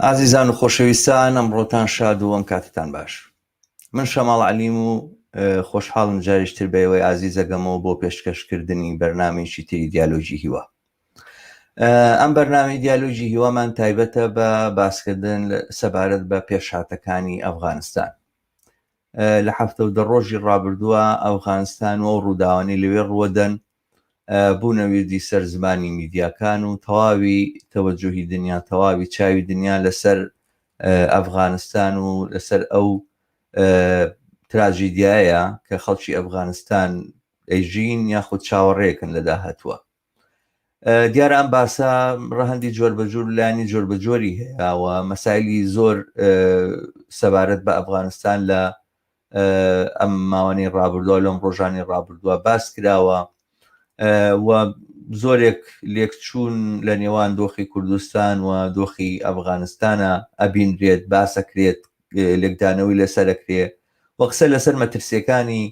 ئازیزان و خۆشەویستان ئەمڕۆتان شاد و ئەم کاتتان باش من شەماڵ عەلیم و خۆشحاڵم جاریشتر بە ئێوەی ئازیزەگەمەوە بۆ پێشکەشکردنی بەرنمەیەکی تری دیالۆگی هیوا ئەم بەرنامەی دیالۆگی هیوامان تایبەتە بە باسکردن سەبارەت بە پێشهاتەکانی ئەفغانستان لە هەفتە و دە ڕۆژی ڕابردووە ئەفغانستان و ئەو ڕووداوانەی لەوێ ڕووەدەن بوونە ویردی سەر زمانی میدیاکان و تەواوی تەوەجوهی دنیا تەواوی چاوی دنیا لەسەر ئەفغانستان و لەسەر ئەو تراژیدیایە کە خەڵکی ئەفغانستان ئەیژین یاخود چاوەڕێکن لە داهاتووە. دیارە ئەم باسە ڕەهەندی جۆربەجۆر و لایەنی جۆربەجۆری هەیە و مەسایلی زۆر سەبارەت بە ئەفغانستان لە ئەم ماوەنەی ڕابردووە لەم ڕۆژانی ڕابردووە باس کراوە و زۆرێک لێکچوون لە نێوان دۆخی کوردستان و دۆخی ئەفغانستانە ئەبینرێت باسەکرێت لێکدانەوەی لەسەرەکرێ و قسە لەسەر مەترسیەکانی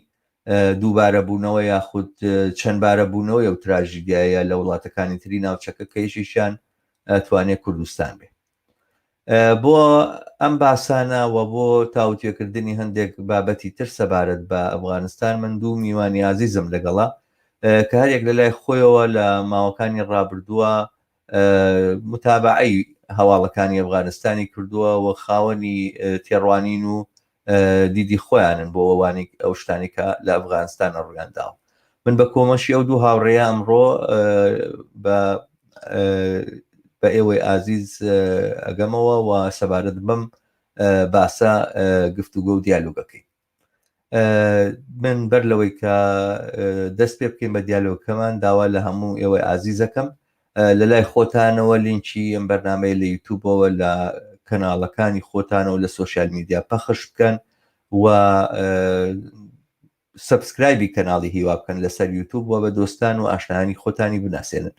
دووبارە بوونەوە یاخود چەندبارە بوونەوەی ئەو تراژیدیایە لە وڵاتەکانی تری ناوچەکە کە یەکێکیان توانێت کوردستان بێ. بۆ ئەم باسانە و بۆ تاوتوێکردنی هەندێک بابەتی تر سەبارەت بە ئەفغانستان من دوو میوانی ئازیزم لەگەڵە کە هەرێک لە لای خۆیەوە لە ماوەکانی ڕابردووە متابعەی هەواڵەکانی ئەفغانستانی کردووە و خاوەنی تێڕوانین و دیدی خۆیانن بۆ ئەوانەی ئەو شتانی کە لە ئەفغانستانە ڕوویان داوە من بە کۆمەشی ئەو دوو هاوڕێیە ئەمڕۆ بە بە ئێوەی ئازیز ئەگەمەوە و سەبارەت بەم باسە گفتوگۆ و دیالۆگەکەی من بەر لەوەی کە دەست پێ بکەین بە دیالۆگەکەمان داوا لە هەموو ئێوەی ئازیزەکەم لە لای خۆتانەوە لینکی ئەم بەرنامەیە لە یوتوبەوە لە کەناڵەکانی خۆتانەوە لە social media پەخش بکەن و subscribe ی کەناڵی هیوا بکەن لەسەر یوتوب و بە دۆستان و ئاشنایانی خۆتانی بناسێنن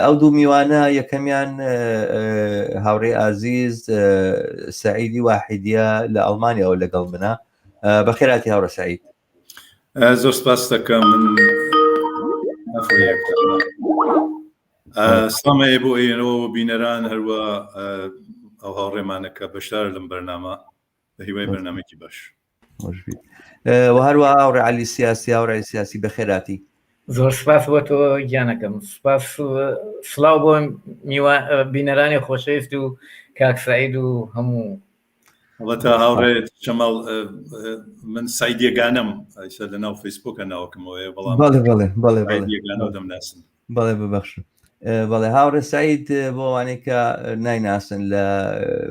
ئەو دوو میوانە یەکەمیان هاوڕێ ئازیز سعیدی واحیدیە لە ئەڵمانیاوە لەگەڵ منە بەخێراتی هاوڕێ سعید زۆر سپاس دەکەم من سڵام هەیە بۆ ئێرەوە و بینەران هەروە ئەو هاوڕێمانە کە بەشدار لەم بەرنامە بە هیوای بەرنامەیەکی باش و هەروە هاوڕێ علی سیاسی هاوڕێ سیاسی بەخێراتی زۆر سپاس بۆ تۆ گیانەکەم سپاس سلااو بۆ میوە بینەرانی خۆشەویست و کاک سعید و هەموو هەڵبەتە هاوڕێ شەماڵ من سعید یەگانەم ئیستا لە ناو فەیسبووکە ناوەکەمەوەیە بەڵام بەڵێ بەڵێ بەڵێ سعید یەگانەوە دەمناسن بەڵێ ببەخشن بەڵێ هاوڕێ سعید بۆ ئەوانەی کە نایناسن لە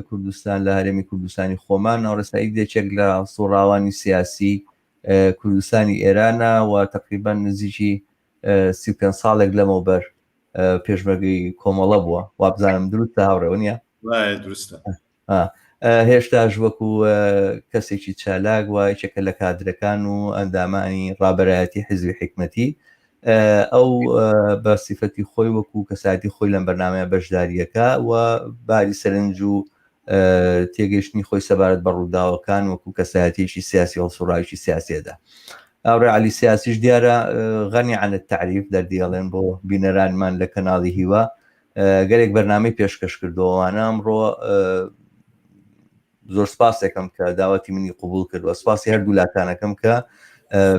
کوردستان لە هەرێمی کوردستانی خۆمان هاوڕێ سعید یەکێک لە سوڕاوانی سیاسی کوردستانی ئێرانە و تقریبا نزیکی 35 ساڵێک لەمەوبەر پێشمەرگەی کۆمەڵە بووە وابزانم دروستە هاوڕێ نیە دروستە هێشتاش وەکو کەسێکی چالاک و یەکێکە لە کادرەکان و ئەندامانی ڕابەرایەتی حیزبی حیکمەتی ئەو بە سیفەتی خۆی وەکو کەسایەتی خۆی لەم بەرنامەیە بەشداریەکە و باری سەرنج و تێگەیشتنی خۆی سەبارەت بە ڕووداوەکان وەکو کەسایەتیەکی سیاسی هەڵسوڕاوێکی سیاسیەدا ئاوڕێ علی سیاسیش دیارە غەنی عن التعریف دەردیڵێن بۆ بینەرانمان لە کەناڵی هیوا گەلێک بەرنامەی پێشکەش کردووە وانە ئەمڕۆ زۆر سپاسێکم کە داوەتی منی قوبول کردووە سپاسی هەردوو لاتانەکەم کە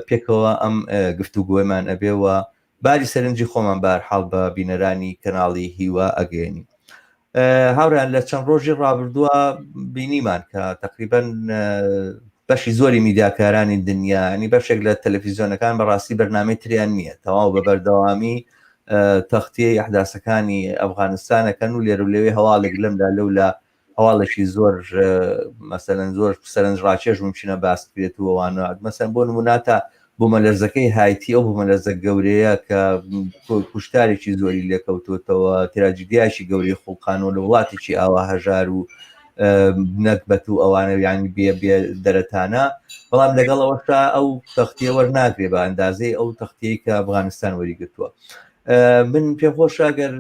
پێکەوە ئەم گفتوگۆیمان ئەبێ و باری سەرنجی خۆمان بارحاڵ بە بینەرانی کەناڵی هیوا ئەگەێنی هاوڕیان لە چەند ڕۆژی ڕابردووە بینیمان کە تقریبان بەشی زۆری میدیاکارانی دنیا ینی بەشێک لە تەلەفیزیۆنەکان بەڕاستی بەرنامەی تریان نییە تەواو بە بەردەوامی تەختیەی ئەحداسەکانی ئەفغانستانەکەن و لێرە و لەوێ هەواڵێک لەملا لەولا هەواڵێکی زۆر مەسەلەن زۆر سەرنج ڕاکێش ممکنە باس بکرێت و ئەوانە مەسەن بۆ نمونە تا بوومەلەرزەکەی هایتی ئەو بوومەلەرزە گەورەیە کە کوشتارێکی زۆری لێکەوتوتەوە تراجیدیایکی گەورەی خوڵقانەوە لە وڵاتێکی ئاوا هەژار و نەگبەت و ئەوانە یانی بێ بێ دەرەتانە بەڵام لەگەڵ ئەوەشا ئەو تەختیە وەرناگرێ بە ئەندازەی ئەو تەختیەی کە ئەفغانستان وەریگرتووە. من پێم خۆشە گەر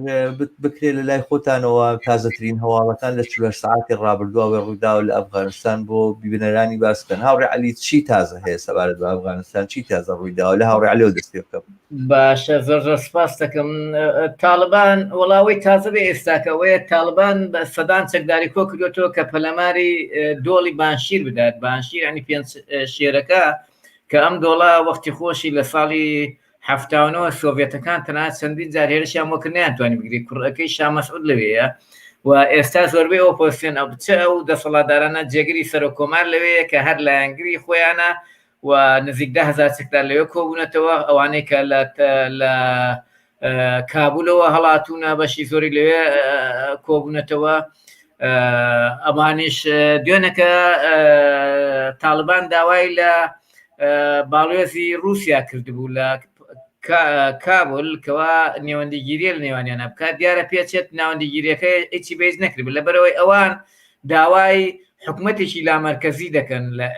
بکرێت لە لای خۆتانەوە تازەترین هەواڵەکان لە 48 ساعتی ڕابردووە ڕووداوە لە ئەفغانستان بۆ بینەرانی باس بکەن هاوڕێ عەلی چی تازە هەیە سەبارەت بە ئەفغانستان چی تازە ڕوویداوە لە هاوڕێ عەلیەوە دەست پێ بکەم باشە زۆر زۆر سپاس دەکەم تاالبان وەڵاوەی تازە بێ ئێستاکەەوەیە تاالبان بە سەدان چەکداری کۆ کردوێتەوە کە پەلەماری دۆڵی بانشیر بدات بانشیر ینی پێنج شێرەکە کە ئەم دۆڵە وەختی خۆشی لە ساڵی 79 سۆڤێتەکان تەنها چەندین جار هێرشیان بۆ کرد نەیانتوانی بگری کوڕەکەی شا مەسعود لەوێیە و ئێستا زۆربەی ئۆپۆزسیۆن ئەو چ ئەو دەسەڵاتدارانە جێگری سەرۆک کۆمار لەوەیە کە هەر لایەنگری خۆیانە و نزیک 10هزار چەکدار لەوێ کۆبوونەتەوە ئەوانەی کە لە لە کابولەوە هەڵاتوونە بەشی زۆری لەوێ کۆبوونەتەوە ئەمانیش دوێنەکە تاالبان داوای لە باڵوێزی رووسیا کردبوو لە کابل کەوا نێوەندیگیریە لە نێوانیانە بکات دیارە پێچێت ناوەندیگیریەکە هیچی بێز نەکرد لەبەرەوەی ئەوان داوای حکومەتێکی لامەرکەزی دەکەن لە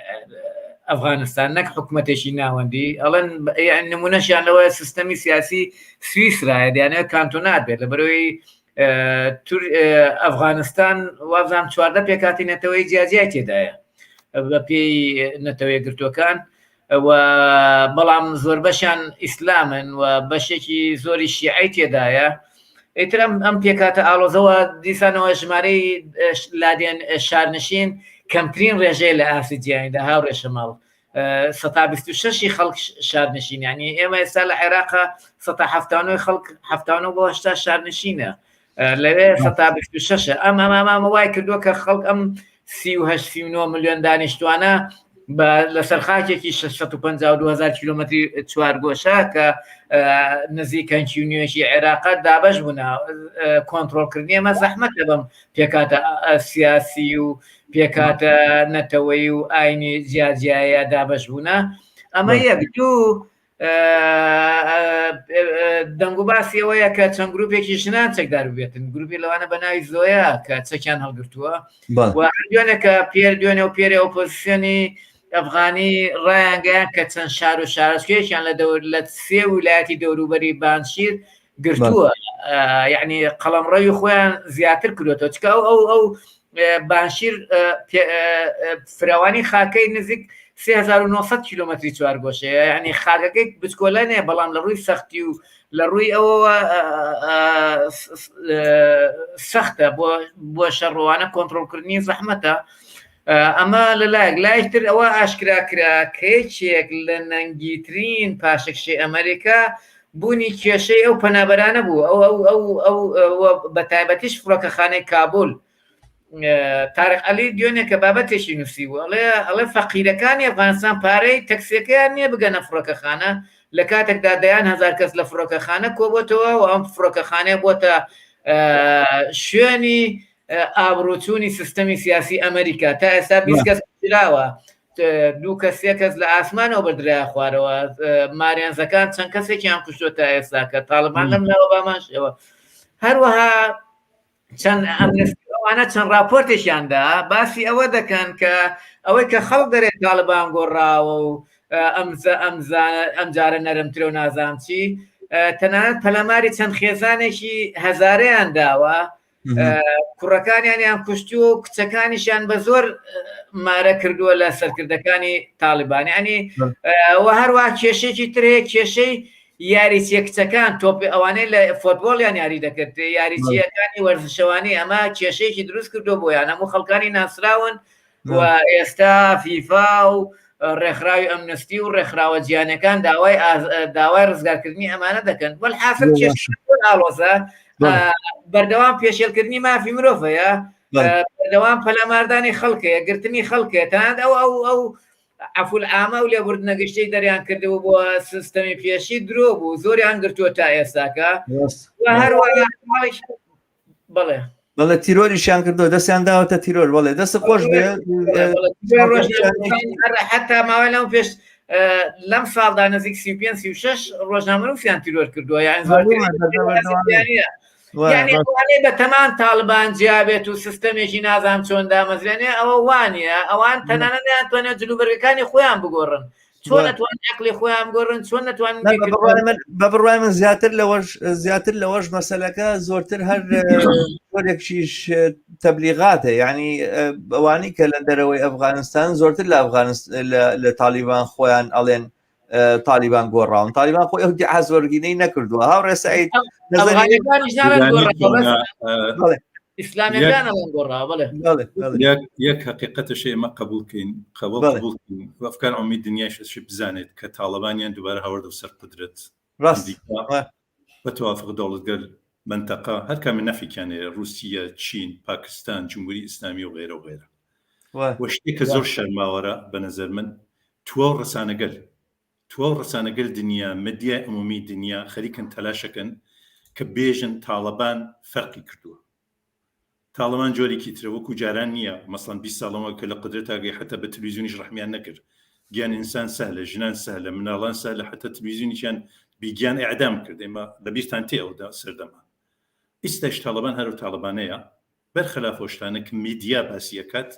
ئەفغانستان نەک حکومەتێکی ناوەندی ئەڵەن نمونەشیان لەوە سیستەمی سیاسی سویسرایە دیانەوە کانتۆنات بێت لەبەرەوەی ئەفغانستان وازان 14 پێکاتی نەتەوەی جیاجیای تێدایە بە پێی نەتەوەیە گرتوەکان و بەڵام زۆربەشیان ئیسلامن و بەشێکی زۆری شیعەی تێدایە ئیتر ئەم ئەم پێکاتە ئاڵۆزەوە دیسانەوە ژمارەی لادێن شارنشین کەمترین ڕێژەیە لە ئاستی جیهانیدا هاوڕێ شەماڵ سەتا 26 خەڵک شارنشین یعنی ئێمە ئێستا لە عێراقا سەتا هەفتانەوەی خەڵک هەفتانەوە بۆ هەشتا شارنشینە لەوێ سەتا 26 ئەم ئەم ئەم وای کردووە کە خەڵک ئەم 38 39 ملیۆن دانیشتوانە بە لەسەر خاکێکی 652 هزار کیلومتری چوارگۆشە کە نزیکەنکی و نوێژی عێراقە دابەش بوونا کۆنتترۆلکردنی ئەمە زەحمەتە بەم پێکاتە سیاسی و پێکاتە نەتەوەی و ئاینی جیاجیایە دابەش بوونە ئەمە یەک دوو دەنگوباسی ئەوەیە کە چەند گروپێکی ژنان چەکدار بێتن گروپی لەوانە بە ناوی زۆیە کە چەکیان هەڵگرتووە دوێنێ کە پێر دوێنێ و پێرێ ئۆپۆزیسیۆنی ئەفغانی ڕایانگەیان کە چەند شار و شارۆچکەیەکیان لە دەور لە سێ ویلایەتی دەوروبەری بانشیر گرتووە یعنی قەڵەمڕەوی خۆیان زیاتر کردوێتەوە چکە ئەو ئەو ئەو بانشیر فراوانی خاکەی نزیک 3900 کیلومتری چوارگۆشەیە یعنی خاکەکەی بچکۆلە نیە بەڵام لە ڕووی سەختی و لە ڕووی ئەوەوە سەختە بۆ بۆ شەڕوانە کۆنتترۆلکردنی زەحمەتە ئەمە لەلایەک لایتر ئەوە ئاشکرا کرا کە یەکێک لە نەنگیترین پاشەکشەی ئەمریکا بوونی کێشەی ئەو پەنابەرانە بوو ئەو ئەو ئەو ئەو بە تایبەتیش فڕۆکەخانەی کابول تارق عەلی دوێنێ کە بابەتێکی نووسی بوو ئەڵێ ئەڵێ فەقیرەکانی ئەفغانستان پارەی تەکسیەکەیان نییە بگەنە فڕۆکەخانە لە کاتێکدا دەیان هەزار کەس لە فڕۆکەخانە کۆبۆتەوە و ئەم فڕۆکەخانەیە بۆتە شوێنی ئابڕووچوونی سیستەمی سیاسی ئەمریکا تا ئێستا 20 کەس کوژراوە دوو کەس سێ کەس لە ئاسمانەوە بردرایە خوارەوە مارێنزەکان چەند کەسێکیان کوشتووە تا ئێستا کە تاڵبان لەم ناوە بامان شێوە هەروەها چەند ئەمنستیوانە چەند راپۆرتێکیاندا باسی ئەوە دەکەن کە ئەوەی کە خەڵک دەرێت تاڵبان گۆڕاوە و ئەمزە ئەمزانە ئەمجارە نەرمترە و نازانم چی تەنانەت پەلاماری چەند خێزانێکی هەزارەیان داوە کوڕەکانیانیان کوشتووە و کچەکانیشیان بە زۆر مارە کردووە لە سەرکردەکانی تاالبان ینی و هەروە کێشێکی تر هەیە کێشەی یاریچیە کچەکان تۆپی ئەوانەی لە فۆتبۆڵیان یاری دەکرد یاریچیەکانی وەرزشەوانی ئەمە کێشەیەکی دروست کردو بۆیان هەموو خەڵکانی ناسراون و ئێستا فیفا و ڕێکخراوی ئەمنستی و ڕێکخراوە جیانەکان داوای داوای ڕزگارکردنی ئەمانە دەکەن وەلحاصل ئاڵۆزە بەردەوام پێشێلکردنی مافی مرۆڤەیە بەردەوام پەلاماردانی خەڵکەیە گرتنی خەڵکەیە تەنانەت ئەو ئەو ئەو عەفول ئامە و لێبوردنە گشتەی دەریان کردبوو بۆ سیستەمی پێشی درۆ بوو زۆریان گرتووە تا ئێستاکە هەروەها بەڵێ بەڵێ تیرۆریشیان کردو دەستیان داوەتە تیرۆر بەڵێ دەست خۆش بێ حتا ماوەی لەم پێش لەم ساڵدا نزیک 35 36 ڕۆژنامەنووسیان تیرۆر کردووە یان یعنی ئەوانەی بە تەمان تاالبان جیابێت و سیستەمێکی نازام چۆن دامەزرێنێ ئەوە وانە ئەوان تەنانە نیانتوانێت جلوبەرگەکانی خۆیان بگۆڕن. چۆن نەتوان عقلی خۆیان گۆڕن چۆن نەتوان بە بڕوای من زیاتر لەوەش زیاتر لەوەش مەسەلەکە زۆرتر هەر جۆرێکیش تەبلیغاتە یعنی ئەوانی کە لە دەرەوەی ئەفغانستان زۆرتر لە ئەفغانست لە تالیبان خۆیان ئەڵێن تالیبان گۆڕاون تالیبان خۆی ئەو دیعا زۆرگینەی نەکردووە هاوڕێ سعید یەک حقیقەتە ئێمە قبولکەین قبول قبولکەین ئەفکار عمومی دنیاش ئەشی بزانێت کە تاڵەبانیان دووبارە هاوردە سەر قدرەت ڕاست بە توافق دەوڵەتگەل منتەقە هەر کامی نەفیکیان هەیە رووسیە چین پاکستان جمهوری ئیسلامی و غێرە و غێرە و شتێک کە زۆر شەرماوەرە بە نظر من تواو ڕسانەگەل تواو ڕسانەگەل دنیا مدیای عمومی دنیا خەریکن تەلاشەکەن کە بێژن تاڵەبان فەرقی کردووە تاڵەبان جۆرێکی ترە وەکو جاران نییە مەسڵەن 20 ساڵەوە کە لە قدرەتا گەی حتا بە تلویزیۆنیش ڕەحمیان نەکرد گیان ئینسان سەهلە ژنان سەهلە مناڵان سەهلە حتا تلویزیۆنیشیان بیگیان ئیعدام کرد ئێمە لەبیرتان تێ ئەو سەردەمە ئیستاش تاڵەبان هەرو تاڵەبانەیە بەرخلاف ئەو شتانە کە میدیا باسی ئەکات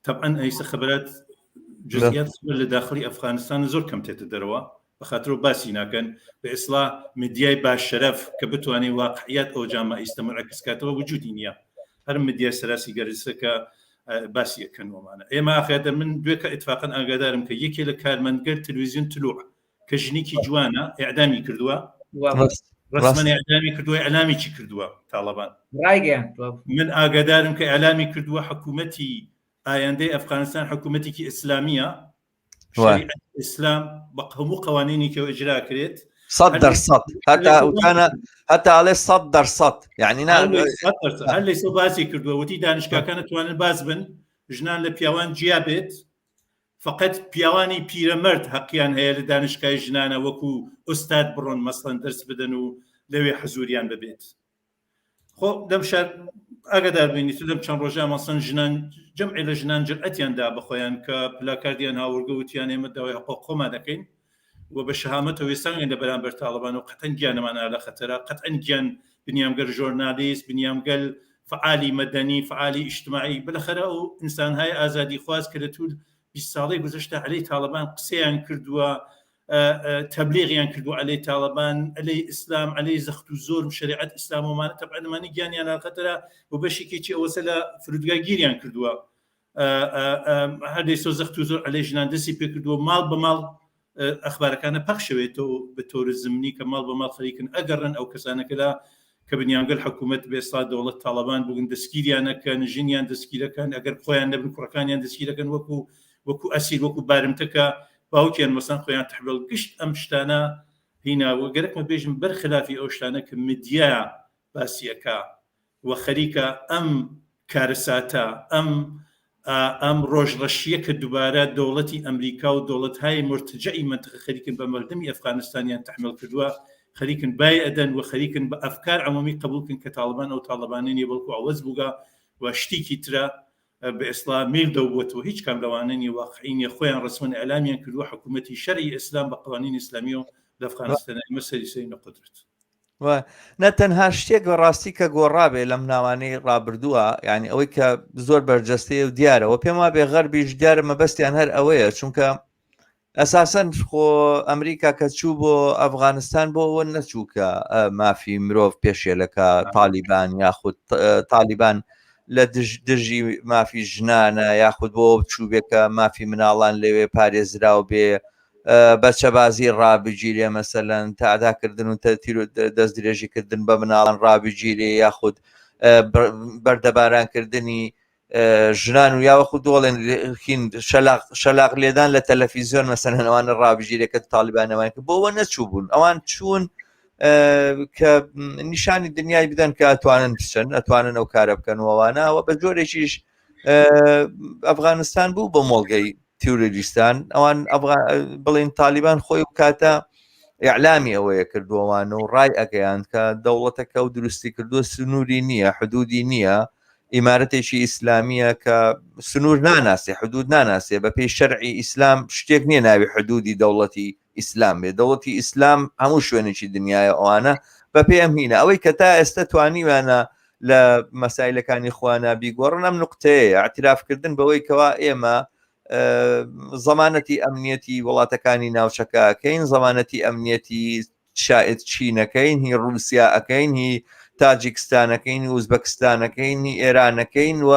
تەبعەن ئەیسە خەبەرات جزئیات خبر لە داخلی ئەفغانستان زۆر کەم تێتە دەرەوە بەخاترەوە باسی ناکەن بە ئیسڵا میدیای باشەرەف کە بتوانێت واقعیات ئەو جامە ئیستە منعکس کاتەوە وجودی نییە هەر میدیای سەراسی گەرسە کە باسی ئەکەن وەمانە ئێمە ئاخێتە من دوێکە ئیتفاقەن ئاگادارم کە یەکێ لە کارمەندگەر تلویزیۆن تلوع کە ژنێکی جوانە ئیعدامی کردووە ڕسمەن ئیعدامی کردووە ئەلامیی کردووە تاڵەبان من ئاگادارم کە ئەلامی کردووە حکوومەتی ئایندەی ئەفغانستان حکوومەتێکی ئیسلامیە ئیسلام بە هەموو قوانینێکەوە ئجرا کرێت سەد دەرسەد هەتا وتانە هەتا ئەڵێ سەد دەرسەد یعنی نا هەر لەسە باسی کردووە وتی دانیشگاکان توانن باز بن ژنان لە پیاوان جیا بێت فقط پیاوانی پیرەمەرد هەقیان هەیە لە دانشگای ژنانە وەکو ئوستاد بڕۆن مەسڵەن دەرس بدەن و لەوێ حزوریان ببێت خۆ لەم شار ئاگادار بینی تو لەم چەند ڕۆژە مەسەن ژنان جەمعی لە ژنان جرئەتیان دا بە خۆیان کە پلاکاردیان هاوردگە وتیان ئێمە داوای حقوق خۆمان دەکەین و بە شەهامەتەوە وێستانگەین لە بەرامبەر تاڵەبان و قەتەن گیانەمانە لە خەتەرە قەتعەن گیان بنیامگەر ژۆرنالیست بنیامگەل فعالی مەدەنی فعالی ئیجتماعی بلەخەرە ئەو ئینسانهای ئازادیخواز کە لە طول 20 ساڵەی گوزەشتە عەلەی تاڵەبان قسەیان کردووە تەبلیغیان کردووە عەلەی تاڵەبان عەلەی ئیسلام عەلەی زەخت و زۆر و شەریعەت ئیسلام ومانە تەبعەن ئەمانە گیانیان لە خەتەرە و بەشێکێکی ئەوەسە لە فرودگا گیریان کردووە هەردەی سۆ زەخت و زۆر عەلەی ژنان دەستی پێکردووە ماڵ بە ماڵ ئەخبارەکانە پەخشەوێتەوە بە تۆر زمنی کە ماڵ بە ماڵ خەریکن ئەگەڕن ئەو کەسانە کە لە کە بنیامگەل حکوومەت بێستا دەوڵەت تاڵەبان بوون دەستگیریانەکەن ژنیان دەستگیرەکەن ئەگەر خۆیان نەبن کوڕەکانیان دەستگیرەکەن وەکو وەکو ئەسیر وەکو بارمتەکە باوکیان مەسان خۆیان تحویل گشت ئەم شتانە هینا و گەرەکمە بێژم بەرخلافی ئەو شتانە کە مدیا باسیەکە و خەریکە ئەم کارەساتە، ئەم ئەم ڕۆژ ڕەشییە کە دوبارە دەوڵەتی ئەمریکا و دەوڵەتهای مورتجەعی مەنتقە خەریکن بە مەردمی ئەفغانستانیان تەحمیڵ کردوە، خەریکن بای ئەدەن و خەریکن بە ئەفکار عمومی قەبوڵ کەن کە تاڵبان ئەو تاڵبانە نیە بەڵکو عەوەز بووگە و شتیکی ترە بە ئێسڵا میل دەو بوەتەوە هیچ کام لەوانە نیە واقعی نیە خۆیان ڕەسمەن ئیعلامیان کردوە حکومەتی شەرعی ئیسلام بە قوانین ئیسلامیەوە لە ئەفغانستان ئێمە سەری سەرینە قودرەت. و نە تەنها شتێک بە ڕاستی کە گۆڕابێ لەم ناوانەی ڕابردووە یعنی ئەوەی کە زۆر بەرجەستەیە و دیارەوە پێم وابێ غەربیش دیارە مەبەستیان هەر ئەوەیە چونکە ئەساسەن خۆ ئەمریکا کە چوو بۆ ئەفغانستان بۆ ئەوە نەچوو کە مافی مرۆڤ پێشێلەکە تالیبان یاخود تالیبان لە دژی مافی ژنانە یاخود بۆ چووبێکە مافی مناڵان لەوێ پارێزراو بێ بەچەبازی ڕابگیرێ مەسەلەن تەعداکردن و تیر و دەست درێژیکردن بە مناڵان ڕابگیرێ یاخود بەردەبارانکردنی ژنان و یاوەخو دۆڵێن شەلاق شەلاق لێدان لە تەلەفیزیۆن مەسەلەن ئەوانە ڕابگیرێ کە تاڵیبانەوان کە بۆەوە نەچوو بوون ئەوان چوون کە نیشانی دنیای بدەن کە ئەتوانن بچن ئەتوانن ئەو کارە بکەن وەوانەوە بە جۆرێکیش ئەفغانستان بوو بە مۆڵگەی تیرۆریستان ئەوان بڵین تالیبان خۆی و کاتە ئیعلامی ئەوەیە کردووەوان و ڕای ئەگەیان کە دەوڵەتەکە و دروستی کردووە سنووری نییە حدودی نییە ئیمارەتێکی ئیسلامیە کە سنوور ناناسێ حدود ناناسێ بە پێی شەرعی ئیسلام شتێک نییە ناوی حدودی دەوڵەتی ئیسلام بێ دەوڵەتی ئیسلام هەموو شوێنێکی دنیاە ئەوانە بە پێ ئەم هینە ئەوەی کە تا ئێستا توانیوانە لە مەسایلەکانی خوانا بیگۆڕن ئەم نقطەیە اعترافکردن بەوەی کەوا ئێمە زەمانەتی ئەمنیەتی وڵاتەکانی ناوچەکە ئەکەین زەمانەتی ئەمنیەتی شاید چینەکەین هی رووسیا ئەەکەین هی تاجیکستانەکەین ئوزبەکستانەکەین هی ئێرانەکەین و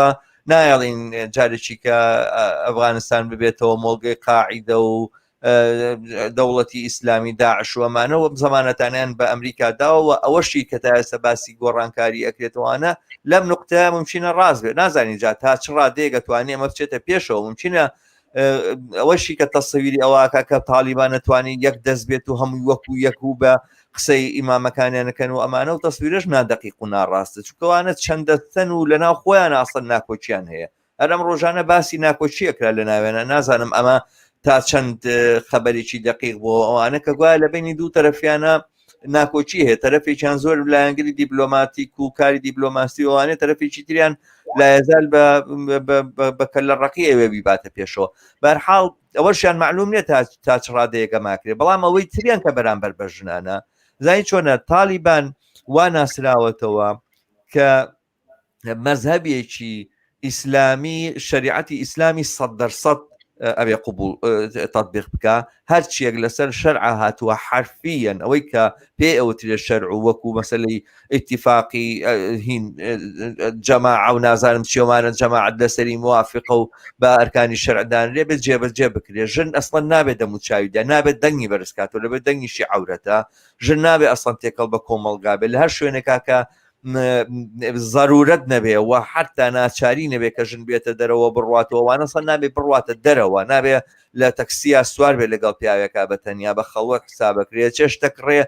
نایەڵین جارێکی کە ئەفغانستان ببێتەوە مۆڵگەی قاعیدە و دەوڵەتی ئیسلامی داعش و ئەمانە وەک زەمانەتانیان بە ئەمریکا داوە ئەوەشی کە تا ئێستا باسی گۆڕانکاری ئەکرێتەوانە لەم نقطەیە ممکنە ڕاست بێت نازانین جا تا چ ڕادەیەک ئەتوانێ ئەمە بچێتە پێشەوە ممکنە ئەوەشی کە تەسەویری ئەوەکە کە تالیبان نەتوانانی یەک دەست بێت و هەمووی وەکو یەک و بە قسەی ئیمامەکانیانەکەن و ئەمانە و تەسویرش نادەقیق و ناڕاستە چکەوانە چەندەستەن و لەناو خۆیان ئاسن ناکۆکیان هەیە هەر ئەم ڕۆژانە باسی ناکۆکی ئەکرا لە ناوێنە نازانم ئەمە تا چەند خەبەرێکی دقیق بۆ ئەوانە کە گوایە لە بینی دوو تەرەفیانە ناکۆکی هەیە تەرەفێکیان زۆر لایەنگری دیپلۆماتیک و کاری دیپلۆماسی ئەوانێ تەرەفێکی تریان لایەزال بە کەلە ڕقی ئەوێ بیباتە پێشەوە بەرحاڵ ئەوەشیان معلوم نییە تا تا چ ڕادەیەکە ماکرێ بەڵام ئەوەی تریان کە بەرامبەر بە ژنانە زانی چۆنە تالیبان وا ناسراوەتەوە کە مەزهەبێکی ئیسلامی شریعەتی ئیسلامی سەد دەرسەد ئەوێ قوبول تطبیق بکە هەرچیەک لەسەر شەرع هاتووە حرفیەن ئەوەی کە پێ ئەوترێ شەرع و وەکو مەسلەی اتفاقی هین جەماعە و نازانم چیۆمانە جەماعەت لەسەری موافقە و بە ئەرکانی شەرعدانرێ بێت جێبەجێ بکرێ ژن ئەسڵەن نابێت دەموچاویدا نابێت دەنگی بەرزکاتەوە لەبێت دەنگیشی عورەتە ژن نابێ ئەسڵەن تێکەڵ بە کۆمەڵگا بێت لە هەر شوێنێکا کە زەرورەت نەبێ و حتا ناچاری نەبێ کە ژن بێتە دەرەوە بڕاتەوە وانە سە نابێ بڕاتە دەرەوە نابێ لە تەکسیا سوار بێ لەگەڵ پیاوێکا بە تەنیا بە خەڵوەت حسابەکرێت چێشتەکڕێ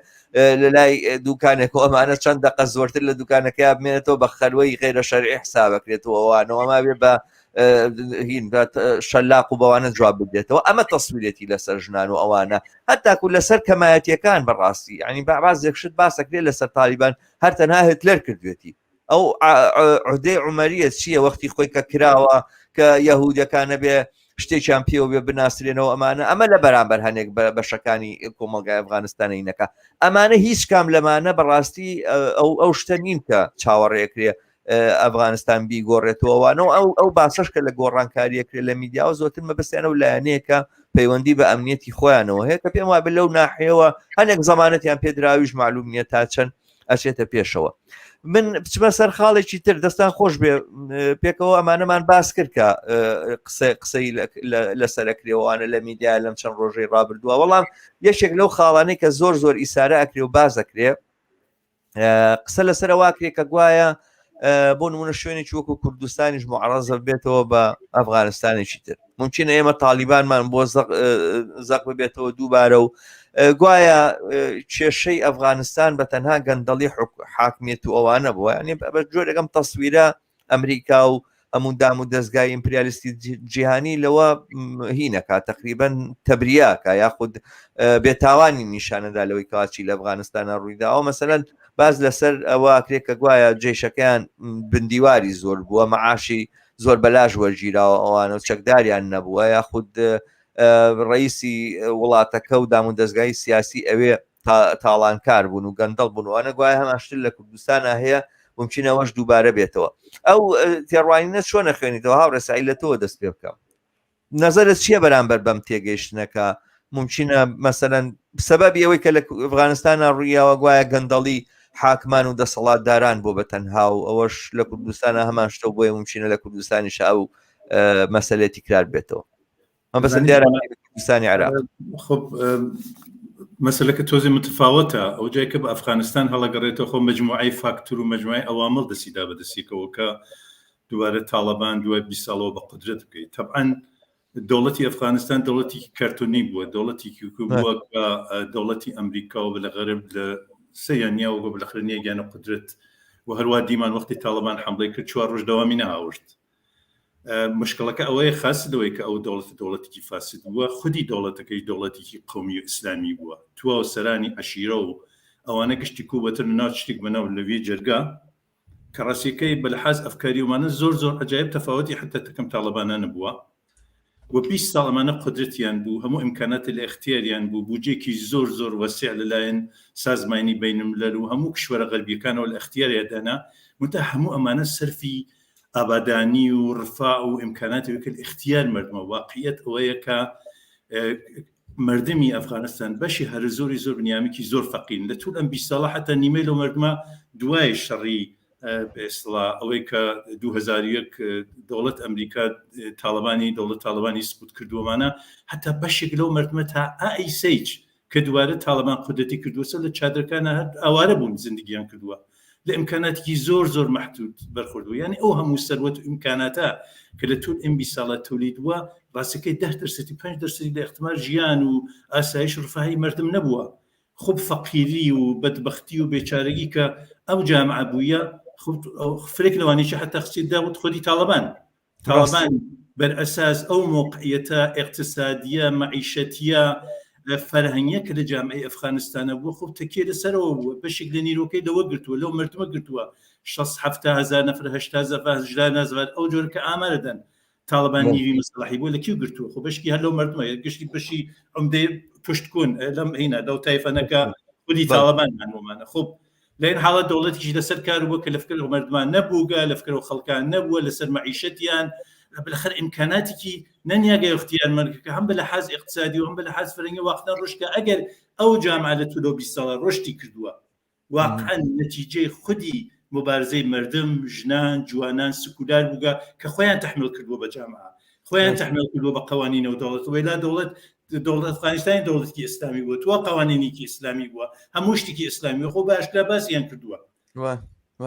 لە لای دوکانێک و ئەمانە چەند دقە زۆرتر لە دوکانەکەی بمێنێتەوە بە خەلوەی غیرە شەرعی حسابەکرێتەوە ئەوانەوە مابێ بە هین شەلاق و بەوانە جواب بدرێتەوە ئەمە تەسویرێتی لەسەر ژنان و ئەوانە هەتاکو لەسەر کەمایەتیەکان بەڕاستی ینی بازێک شت باسەکرێت لەسەر تالیبان هەر تەنها هتلەر کردوێتی ئەو عهدەی عومەریە چییە وەختی خۆی کە کراوە کە یەهودەکانە بێ شتێکیان پێوە بێ بناسرێنەوە ئەمانە ئەمە لە بەرامبەر هەنێک بە بەشەکانی کۆمەلگای ئەفغانستانی نەکە ئەمانە هیچ کام لەمانە بەڕاستی ئەو ئەو شتە نین کە چاوەڕێکرێ ئەفغانستان بیگۆڕێتەوەوانەوە ئەو ئەو باسەش کە لە گۆڕانکاریەکرێ لە میدیاوە زۆرتر مەبەستیانە و لایەنەیەکە پەیوەندی بە ئەمنیەتی خۆیانەوە هەیە کە پێم وابێ لەو ناحیەوە هەنێک زەمانەتیان پێدراویش معلوم نییە تا چەند ئەچێتە پێشەوە من بچمە سەر خاڵێکی تر دەستان خۆش بێ پێکەوە ئەمانەمان باس کرد کە قسە قسەی لەسەرەکرێوانە لە میدیا لەم چەند ڕۆژەی ڕابردووە بەڵام یەکێک لەو خاڵانەی کە زۆر زۆر ئیسارە ئەکرێ و باز ئەکرێ قسە لەسەر واکرێ کە گوایە بۆ نمونە شوێنێکی وەکو کوردستانیش معڕەزە بێتەوە بە ئەفغانستانێکی تر ممکنە ئێمە تالیبانمان بۆ زەق ببێتەوە دووبارە و گوایە کێشەی ئەفغانستان بە تەنها گەندەڵی حاکمیت و ئەوانە بووە ینی بە جۆرێکم تەسویرە ئەمریکا و هەموو دام و دەستگای ئیمپریالیستی جیهانی لەوە هینەکە تقریبن تەبریاکە یاخود بێتاوانی نیشانەدا لەوەی کەواچی لە ئەفغانستانە ڕوویداوە مەسەلەن باز لەسەر ئەوە کرێ کە گوایە جێشەکەیان بندیواری زۆر بووە معاشی زۆر بەلاش وەرگیراوە ئەوانە و چەکداریان نەبووە یاخود ڕئیسی وڵاتەکە و دام و دەستگای سیاسی ئەوێ تاڵانکار بوون و گەندەڵ بوون وانە گوایە هەمان شتر لە کوردستانە هەیە ممکنە ئەوەش دووبارە بێتەوە ئەو تێڕوانینە چۆن نەخوێنیتەوە هاوڕێ سعید لە تۆوە دەست پێ بکەم نەزەرت چییە بەرامبەر بەم تێگەیشتنەکە ممکنە مەسەلەن سەبەبی ئەوەی کە لە ئەفغانستانە ڕوویاوە گوایە گەندەڵی حاکمان و دەسەڵاتداران بۆ بە تەنها و ئەوەش لە کوردستانە هەمان شتە بۆیە ممکنە لە کوردستانیش ئەو مەسەلەیە تکرار بێتەوە مەبەستم دیارە کوردستانی عێراق. خب مەسلەکە تۆزی متفاوتە ئەو جای کە بە ئەفغانستان هەڵەگەڕێتەوە خۆ مجموعەی فاکتور و مجموعەی ئەوامڵ دەسیدا بەدەسیکەوە کە دووبارە تاڵەبان دوای 20 ساڵەوە بە قدرەت بگەیت تەبعەن دەوڵەتی ئەفغانستان دەوڵەتێکی کارتۆنی بووە دەوڵەتێکی بووە کە دەوڵەتی ئەمریکا و لە غەرب لە سەیان نیاوە بە لەخرە نییە گیانە قدرەت و هەروە دیمان وەختی تاڵەبان حملەی کرد چوار ڕۆژ دەوامی نەهاورد مشکڵەکە ئەوەیە خاس لەوەی کە ئەو دەوڵەتە دەوڵەتێکی فاسد بووە خودی دەوڵەتەکەی دەوڵەتێکی قومی و ئیسلامی بووە تواو سەرانی عەشیرە و ئەوانە گشتی کوبەتر لە ناو شتێک بەناو لەوی جەرگا کە ڕاستیەکەی بە لحاظ ئەفکاری ومانە زۆر زۆر عەجایب تەفاوەتی حتا تەکەم تاڵەبانە نەبووە و 20 ساڵ ئەمانە قودرەتیان بوو هەموو ئیمکاناتی لە ئیختیاریان بوو بودجەیەکی زۆر زۆر وەسیع لەلایەن سازمانی بەین الملل و هەموو کشوەرە غەربیەکانەوە لە ئیختیاریان دانا منتها هەموو ئەمانە سەرفی. ئابادانی و ڕفا و ئیمکاناتی وکرد ئیختیار مردمە واقعیت ئەوەیە کە مردمی ئەفغانستان بەشی هەرە زۆری زۆر بنیامێکی زۆر فەقیرن لە طول ئەم 20 ساڵە حتا نیمەی لەو مردمە دوای شەڕی ئێسڵا ئەوەی کە 2001 دەوڵەت ئەمریکا تاڵبانی دەوڵەت تاڵبانی سقوط کردووەمانە حتا بەشێک لەو مردمە تا ئایسەیچ کە دووارە تاڵبان قودرەتی کردووەسە لە چادرەکانە هەر ئاوارە بوون زندگیان کردووە لە ئیمکاناتێکی زۆر زۆر مەحدود بەرخۆرد بوو یعنی ئەو هەموو سەروەت و ئیمکاناتە کە لە تول ئەم 20 ساڵە تولید بووە ڕاستەکەی ده دەرسەتی 5 دەرسەتی لە احتمال ژیان و ئاسایش و ڕفاهی مردم نەبووە خوب فەقیری و بەدبەختی و بێچارەگی کە ئەو جامعە بوویە فرێک لەوانەیە حتا خستی داوت خودی تاڵبان تاڵبان بەر ئەساس ئەو مۆقعیەتە ئیقتسادیە، مەعیشەتیە، فەرهەنگیە کە لە جامعەی ئەفغانستانە بووە خۆ تەکیە لەسەرەوە بووە بەشێک لە نیرۆکەی لەوە گرتووە لەو مردمە گرتووە 60 70 هەزار نەفر 80 هەزار هەزار ئەو جۆرە کە ئامارە دەن تاڵبان نیوی مەسەڵحی بووە لە کیو گرتووە خۆ بەشکی هەر لەو مردمە گشتی بەشی عمدەی پشتکون لەم هینە لەو تایفەنەکە خودی تاڵبان مانۆمانە خۆ لە این حاڵەت دەوڵەتیش لەسەر کار بووە کە لە فکر مردمان نەبووگە لە فکر و خەڵکان نەبووە لەسەر مەعیشەتیان بالاخر ئیمکاناتێکی نەنیاگە اختیار مەرگەکە هەم بە لحاظ اقتصادی و هەم بە لحاظ فەرهەنگی واقعا ڕشکە ئەگەر ئەو جامعە لە تولۆ 20 ساڵە ڕشتی کردووە واقعا نەتیجەی خودی مبارزەی مردم ژنان جوانان سکولار بووگە کە خۆیان تحمیل کردووە بە جامعە خۆیان تحمیل کردووە بە قوانینەوە دەوڵەت وەیلا دەوڵەت دەوڵەت ئەفغانستانی دەوڵەتێکی ئیسلامی بووە توا قوانینێکی ئیسلامی بووە هەموو شتێکی ئیسلامی خۆ بە ئاشکرا باسیان کردووە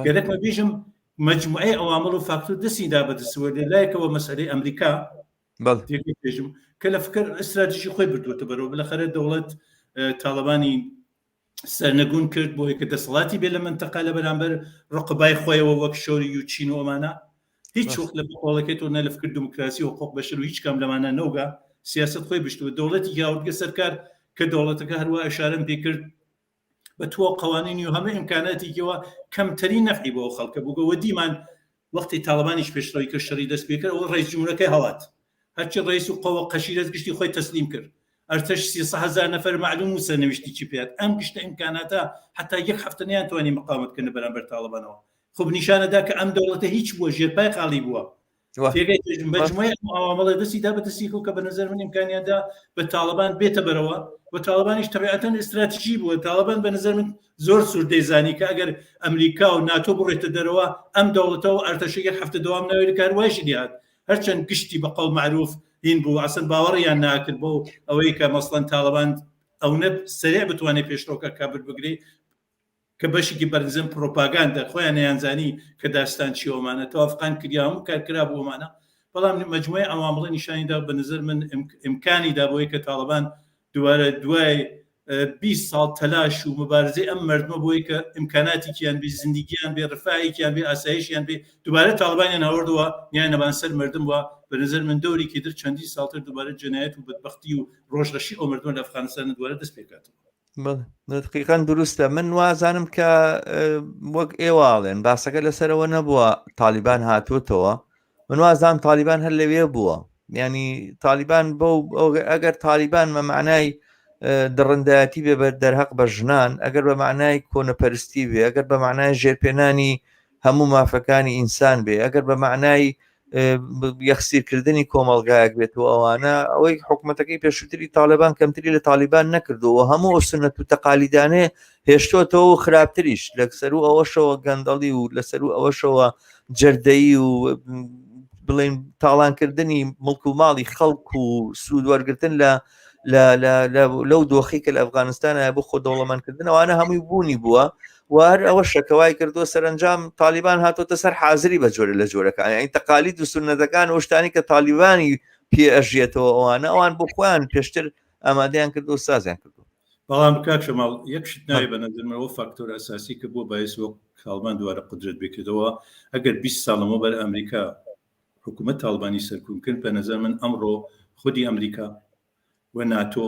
گەرەکمە بیژم مجموعەی عوامل و فاکتور دەستی دا بەدەستەوە لە لایەکەوە مەسئلەی ئەمریکا بێژم کە لە فکر ئستراتیژی خۆی بردووەتە بەرەوە بلەخەرە دەوڵەت تاڵەبانی سەرنەگون کرد بۆی کە دەسەڵاتی بێ لە منتەقە لە بەرامبەر ڕقبای خۆیەوە وەک شۆری و چین و ئەمانە هیچ وەخت لە بقۆڵەکەی تۆ نە لە فکر دموکراسی و حقوق بەشەر و هیچ کام لەمانە نەوگا سیاست خۆی بشتوە دەوڵەتی یاوردگە سەرکار کە دەوڵەتەکە هەروە ئەشارەم پێ کرد بە تۆ قوانینی و هەموو ئیمکاناتێکیەوە کەمترین نەفعی بۆ خەڵکە بووگە وە دیمان وەختی تاڵەبانیش پێشڕەوی کرد شەڕی دەست پێ کرد ئەوە ڕئیس جمهورەکەی هەڵات هەرچی ڕئیس و قەوە قەشیرەت گشتی خۆی تەسلیم کرد ئەرتەش سێ هەزار نەفەر معلوم و سەرنویشتی چی پێات ئەم گشتە ئیمکاناتە حتا یەک هەفتە نەیانتوانی مقاومەت بکەن لە بەرامبەر تاڵەبانەوە خب نیشانەدا کە ئەم دەوڵەتە هیچ بووە ژێرپای خاڵی بووە تێگەی مجموعەی ئەم عوامڵە دەستی دا بە دەستی کە بە نظر من ئیمکانیان دا بە تاڵەبان بێتە بەرەوە و تاڵەبانیش تەبیعەتەن ئیستراتیژی بووە تاڵەبان بە نظر من زۆر سوور دەیزانی کە ئەگەر ئەمریکا و ناتۆ بڕێتە دەرەوە ئەم دەوڵەتە و ئەرتەشە یەک هەفتە دەوام ناوێت کار وایشی لێهات هەرچەند گشتی بە قەول معروف هین بوو ئەسڵ باوەڕیان ناکرد بۆ ئەوەی کە مەسڵەن تاڵەبان ئەونە سەریع بتوانێت پێشڕەوکە کابر بگرێ کە بەشێکی بەرزن پرۆپاگاندە خۆیان نەیانزانی کە داستان چیە ئەمانە تەوافقان کریا هەموو کار کرا بۆ ئەمانە بەڵام مجموعەی عەوامڵی نیشانی دا بە نظر من ئیمکانی دا بۆی کە تاڵەبان دووارە دوای 20 ساڵ تەلاش و مبارزەی ئەم مردمە بۆی کە ئیمکاناتێکیان بێ زندگیان بێ ڕفاهێکیان بێ ئاسایشیان بێ دووبارە تاڵەبانیان هاوردەوە نیانەبان سەر مردم وە بە نظر من دەورێکی تر چەندین ساڵتر دووبارە جەنایەت و بەدبەختی و ڕۆژڕەشی ئەو مردمە لە ئەفغانستان دووبارە دەست پێکاتەوە. دقیقا دروستە من وازانم کە وەک ئێواڵێن باسەکە لەسەرەوە نەبووە تالیبان هاتوتەوە من وازان تالیبان هەر لەوێ بووە ینی تالیبان بەو ئەگەر تالیبان مە معنای دڕندایەتی بێ بە دەرهەق بە ژنان ئەگەر بە معنای کۆنەپەرستی بێ ئەگەر بە معنای ژێرپێنانی هەموو مافەکانی ئینسان بێ ئەگەر بە معنای یەخسیرکردنی کۆمەڵگایەک بێت و ئەوانە ئەوەی حکوومەتەکەی پێشووتری تاالبان کەمتری لە تاالبان نەکردەوە هەموو ئەو سنت و تەقالیدانێ هێشتۆتەوە و خراپتریش لەسەر و ئەوەشەوە گەندەڵی و لەسەر و ئەوەشەوە جەردەیی و بڵێن تاڵانکردنی مڵک و ماڵی خەڵک و سوود وەرگتن لە لەو دۆخی کە لە ئەفغانستانە بۆ خۆ دەوڵەمەندکردن ئەوانە هەمووی بوونی بووە و هەر ئەوە شەکەوای کردووە سەرنجام تالیبان هاتۆتە سەر حازری بە جۆرە لە جۆرەکان یعنی تەقالید و سوننەتەکان و شتانی کە تالیبانی پێ ئەژیێتەوە ئەوانە ئەوان بۆ خۆیان پێشتر ئامادەیان کردو و سازیان کردو بەڵام کاک شەماڵ یەک شت ناوێ بە نظرمەوە فاکتۆر ئەساسی کە بۆ باعث وەک تاڵبان دووارە قدرەت بکردەوە ئەگەر 20 ساڵ لەمەوبەر ئەمریکا حکوومەت تاڵبانی سەرکون کرد بە نظر من ئەمڕۆ خودی ئەمریکا و ناتۆ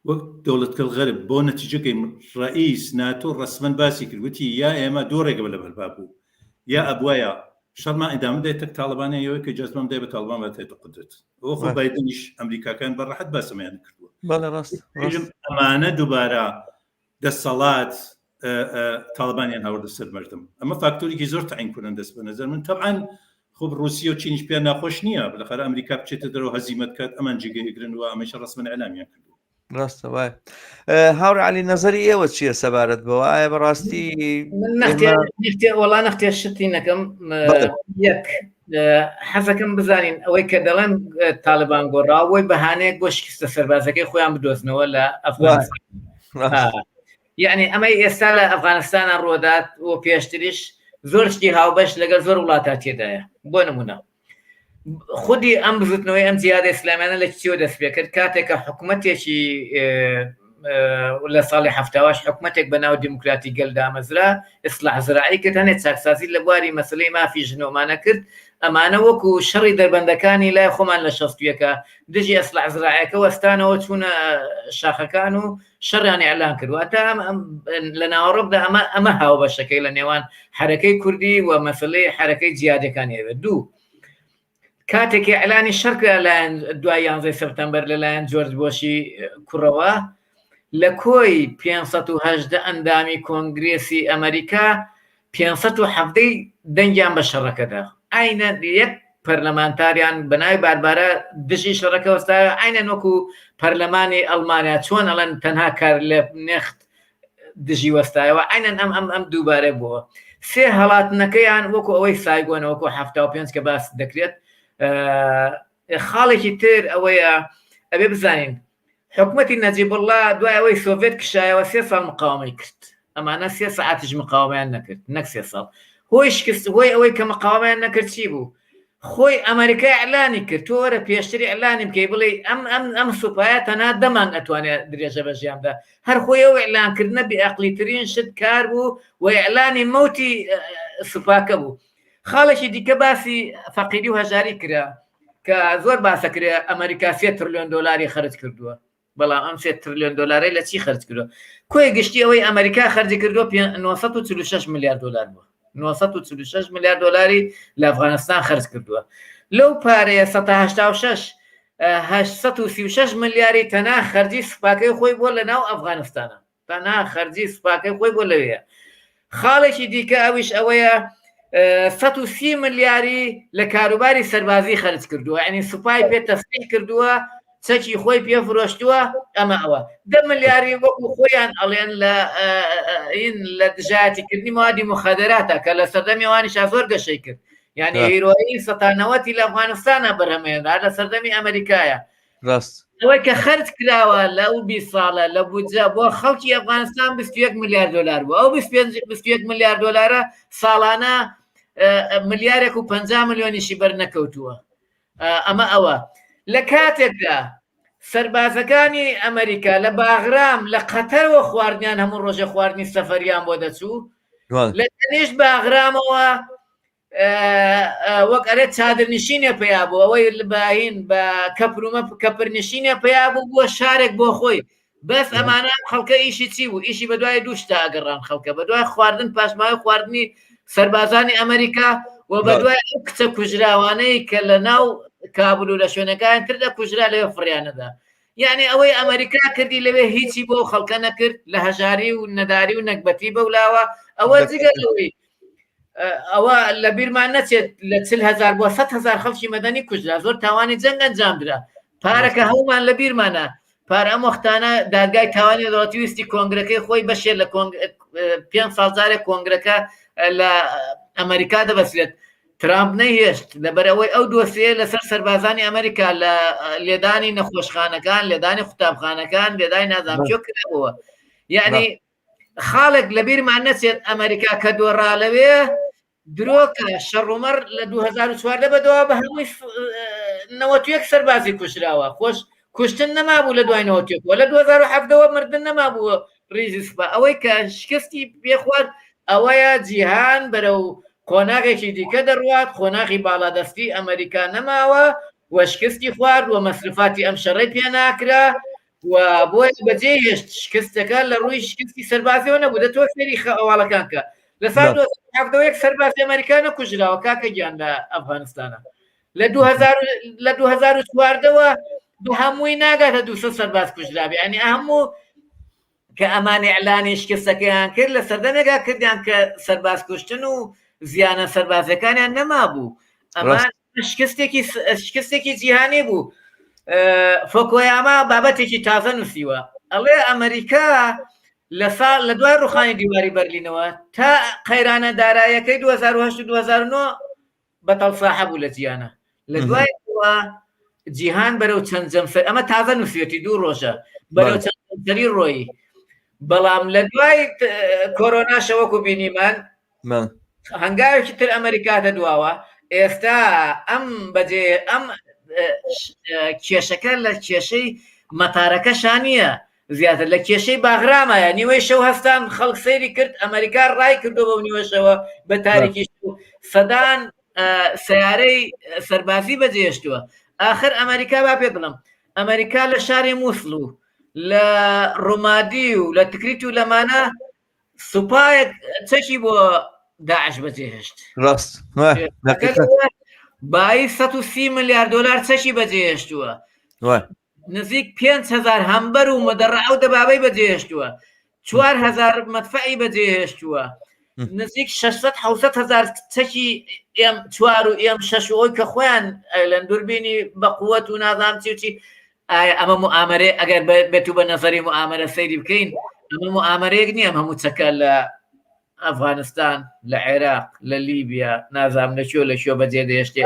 وەک دەوڵەتکەل غەرب بۆ نەتیجەکەی ڕئیس ناتۆ ڕەسمەن باسی کرد وتی یا ئێمە دوو ڕێگە لە بەرپا بوو یا ئەبوایا شەڕمان ئیدامە دای تەک تاڵبانە یەوەی کە جەزمەم دای بە تاڵبان باتێتە قدرەت ئەوە خۆ بایدنیش ئەمریکاکان بە ڕەحەت باسەمەیان کردووە بەڵێ ڕاست ئەمانە دووبارە دەسەڵات تاڵبانیان هاوردە سەر مردم ئەمە فاکتۆرێکی زۆر تعین کنن دەست بە نظر من طبعا. خب ڕوسیە و چینیش پێیان ناخۆش نییە بلەخەرە ئەمریکا بچێتە دەرەوە هەزیمەت کات ئەمان جێگەی ئەگرن و ئەمەیشە ڕەسمەن ئیعلامیان کردووە. ڕاستە وایە. هاوڕێ عەلی نەزەری ئێوە چییە سەبارەت بەوە؟ ئایا بەڕاستی من نەختێ نەختێ وەڵا نەختێ شتی نەکەم یەک حەزەکەم بزانین ئەوەی کە دەڵێن تاالبان گۆڕاوەی بەهانەیەک بۆ شکستە سەربازەکەی خۆیان بدۆزنەوە لە ئەفغانستان یعنی ئەمەی ئێستا لە ئەفغانستانە ڕۆدات و پێشتریش زۆر شتی هاوبەش لەگەڵ زۆر وڵاتە تێدایە بۆ نمونە خودی ئەم بزوتنەوەی ئەم جیادە ئیسلامیانە لە چیەوە دەست پێ کرد کاتێک کە حکوومەتێکی لە ساڵی هەفتاواش حکوومەتێک بە ناو دیموکراتی گەل دامەزرا ئیسلاح زراعی کرد هەنێ چاکسازی لە بواری مەسلەی مافی ژنۆمانە کرد ئەمانە وەکو شەڕی دەربەندەکانی لای خۆمان لە شەستویەکە دژی ئەسلاح زراعەکە وەستانەوە چوونە شاخەکان و شەڕیان ئیعلان کرد واتە لە ناوەڕۆکدا ئەمە ئەمە هاوبەشەکەی لە نێوان حەرەکەی کوردی و مەسلەی حەرەکەی جیادەکانی ئەوێ دوو کاتێک ئیعلانی شەڕ کرا لایەن دوای یانزەی سەپتەمبەر لەلایەن جۆرج بۆشی کوڕەوە لە کۆی 518 ئەندامی کۆنگرێسی ئەمریکا 517 دەنگیان بە شەڕەکەدا ئاینە یەک پەرلەمانتاریان بە ناوی باربارا دژی شەڕەکە وەستایە عەینەن وەکو پەرلەمانی ئەڵمانیا چۆن ئەڵێن تەنها کارلێبنێخت دژی وەستایەوە عەینەن ئەم ئەم ئەم دووبارە بووە سێ هەڵاتنەکەیان وەکو ئەوەی سایگۆنە وەکو 75 کە باس دەکرێت خاڵێکی تر ئەوەیە ئەبێ بزانین حکومەتی نەجیبوڵڵا دوای ئەوەی سۆڤێت کشایەوە سێ ساڵ مقاومەی کرد. ئەمانە سێ سەعاتیش مقاومەیان نەکرد، نەک سێ ساڵ. هۆی شکست، هۆی ئەوەی کە مقاومەیان نەکرد چی بوو؟ خۆی ئەمەریکا ئیعلانی کرد، تۆ وەرە پێشتر ئیعلانی بکەی بڵێی ئەم ئەم ئەم سوپایە تەنها دە مانگ ئەتوانێ درێژە بە ژیان بدا. هەر خۆی ئەو ئیعلانکردنە بێئەقڵیترین شت کار بوو و ئیعلانی مەوتی سوپاکە بوو. خاڵێکی دیکە باسی فەقیری و هەژاری کرا. کە زۆر باسەکرێ ئەمریکا سێ ترلیۆن دۆلاری خەرج کردووە بەڵام ئەم سێ ترلیۆن دۆلارەی لە چی خەرج کردووە کۆی گشتی ئەوەی ئەمریکا خەرجی کردووە 946 میلیارد دلار بووە 946 میلیارد دلاری لە ئەفغانستان خەرج کردووە لەو پارەیە 186 836 ملیاری تەنها خەرجی سوپاکەی خۆی بووە لە ناو ئەفغانستانە تەنها خەرجی سوپاکەی خۆی بۆ لەوێیە. خاڵێکی دیکە ئەویش ئەوەیە 130 ملیاری لە کاروباری سەربازی خەرج کردووە یعنی سوپای پێ تەسلیح کردووە چەکی خۆی پێ فرۆشتووە ئەمە ئەوە دە ملیاری وەکو خۆیان ئەڵێن لە این لە دژایەتیکردنی موادی مخدراتە کە لە سەردەمی ئەوانیشا زۆر گەشەی کرد یعنی هیرۆیین سەتانەوەتی لە ئەفغانستانە بەرهەمێنرا لە سەردەمی ئەمریکایە ڕاست ئەوەی کە خەرج کراوە لە ئەو 20 ساڵە لە بودجە بۆ خەڵکی ئەفغانستان 21 ملیار دلار بوو ئەو 21 ملیار دلارە ساڵانە ملیارێک و 50 ملیۆنیشی بەر نەکەوتووە ئەمە ئەوە لە کاتێکدا سەربازەکانی ئەمریکا لە باغرام لە قەتەرەوە خواردنیان هەموو ڕۆژە خواردنی سەفەریان بۆ دەچوو لە تەنیشت باغرامەوە وەک ئەرێ چادرنشینێ پیا بوو ئەوەی باهین بە کەپرومە کەپرنشینێ پیا بوو بووە شارێک بۆ خۆی بەس ئەمانە خەڵکە ئیشی چی بوو ئیشی بە دوای دووشتا ئەگەڕان خەڵکە بە دوای خواردن پاشماوەی خواردنی سەربازانی ئەمریکا و بە دوای ئەو کچە کوژراوانەی کە لە ناو کابل و لە شوێنەکان تر دەکوژرا لەوێ فڕیانەدا یعنی ئەوەی ئەمریکا کردی لەوێ هیچی بۆ خەڵکە نەکرد لە هەژاری و نەداری و نەگبەتی بەولاوە ئەوە جگە لەوەی ئەوە لە بیرمان نەچێت لە چل هزار بۆ سە هزار خەڵکی مەدەنی کوژرا زۆر تاوانی جەنگ ئەنجامدرا پارەکە هەومان لە بیرمانە پار ئەم وەختانە دادگای تاوانی دەوڵەتی ویستی کۆنگرەکەی خۆی بەشێ لە پێ ساڵ جارێک کۆنگرەکە لە ئەمریکا دەبەسرێت ترامپ نەیهێشت لەبەرئەوەی ئەو دۆسیەیە لەسەر سەربازانی ئەمریکا لە لێدانی نەخۆشخانەکان لێدانی قوتابخانەکان لێدانی نازانم چۆ کرابووە یعنی خاڵێک لەبیرمان نەچێت ئەمریکا کە دۆڕا لەوێ درۆکە شەڕومەڕ لە 2014 بەدەوە بە هەمووی 91 سەربازی کوژراوە خۆش کوشتن نەمابوو لە دوای 91 لە 2017ەوە مردن نەمابوو ڕیزی سوپا ئەوەی کە شکستی پێخوارد ئەوەیە جیهان بەرەو قۆناغێکی دیکە دەڕوات قۆناغی باڵادەستی ئەمریکا نەماوە و شکستی خوارد و مەسرفاتی ئەم شەڕەی پێ ناکرا و بۆیە بەجێ هێشت شکستەکە لە ڕووی شکستی سەربازیەوە نەبوو دە تۆ سەیری هەواڵەکان کە لە ساڵ 2017 سەربازی ئەمریکا نەکوژراوە کاکە گیان لە ئەفغانستانە لە 2000 لە 2014ەوە بە هەمووی ناگاتە 200 سەرباز کوژرابێ یعنی هەموو کە ئەمان ئیعلانی شکستەکەیان کرد لە سەردەمێکا کردیان کە سەرباز کوشتن و زیانە سەربازەکانیان نەمابوو. ئەمە شکستێکی شکستێکی جیهانی بوو فۆکۆیاما بابەتێکی تازە نووسیوە ئەڵێ ئەمریکا لە ساڵ لە دوای ڕوخانی دیواری بەرلینەوە تا قەیرانە دارایەکەی 2008 2009 بەتەڵ ساحە بوو لە جیانە لە دوای جیهان بەرەو چەند جەمسەر ئەمە تازە نووسێتی دوو ڕۆژە بەرەو چەند جەمسەری ڕۆیی بەڵام لە دوای کۆرۆناشە وەکو بینیمان هەنگاوێکی تر ئەمریکاتە دواوە ئێستا ئەم بەجێ ئەم کێشەکە لە کێشەی مەتارەکە شانیە زیاتر لە کێشەی باغرامایە نیوەی شەو هەستان خەڵک سەیری کرد ئەمریکا ڕای کردو بەو نیوەشەوە بە تاریکی سەدان سیارەی سەربازی بەجێهێشتووە ئاخر ئەمریکا با پێ بڵم ئەمریکا لە شاری مووسڵ و لە ڕومادی و لە تکریت و لەمانە سوپایەک چەکی بۆ داعش بەجێهێشت ڕاست بایی 130 ملیار دلار چەکی بەجێهێشتووە نزیک 5000 هەمبەر و مەدەڕە ئەو دەبابەی بەجێهێشتووە 4000 مەدفعی بەجێهێشتووە نزیک 600 700 هزار چەکی ئێم چوار و ئێم شەش و ئەوی کە خۆیان لەن دووربینی بە قووەت و نازام چی و چی ئایا ئەمە موئامەرەیە ئەگەر بێتو بە نەزەری موئامەرە سەیری بکەین ئەمە موئامەرەیەک نییە ئەم هەموو چەکە لە ئەفغانستان لە عێراق لە لیبیا نازام لە کوێ لە کوێ بەجێ دێشتێ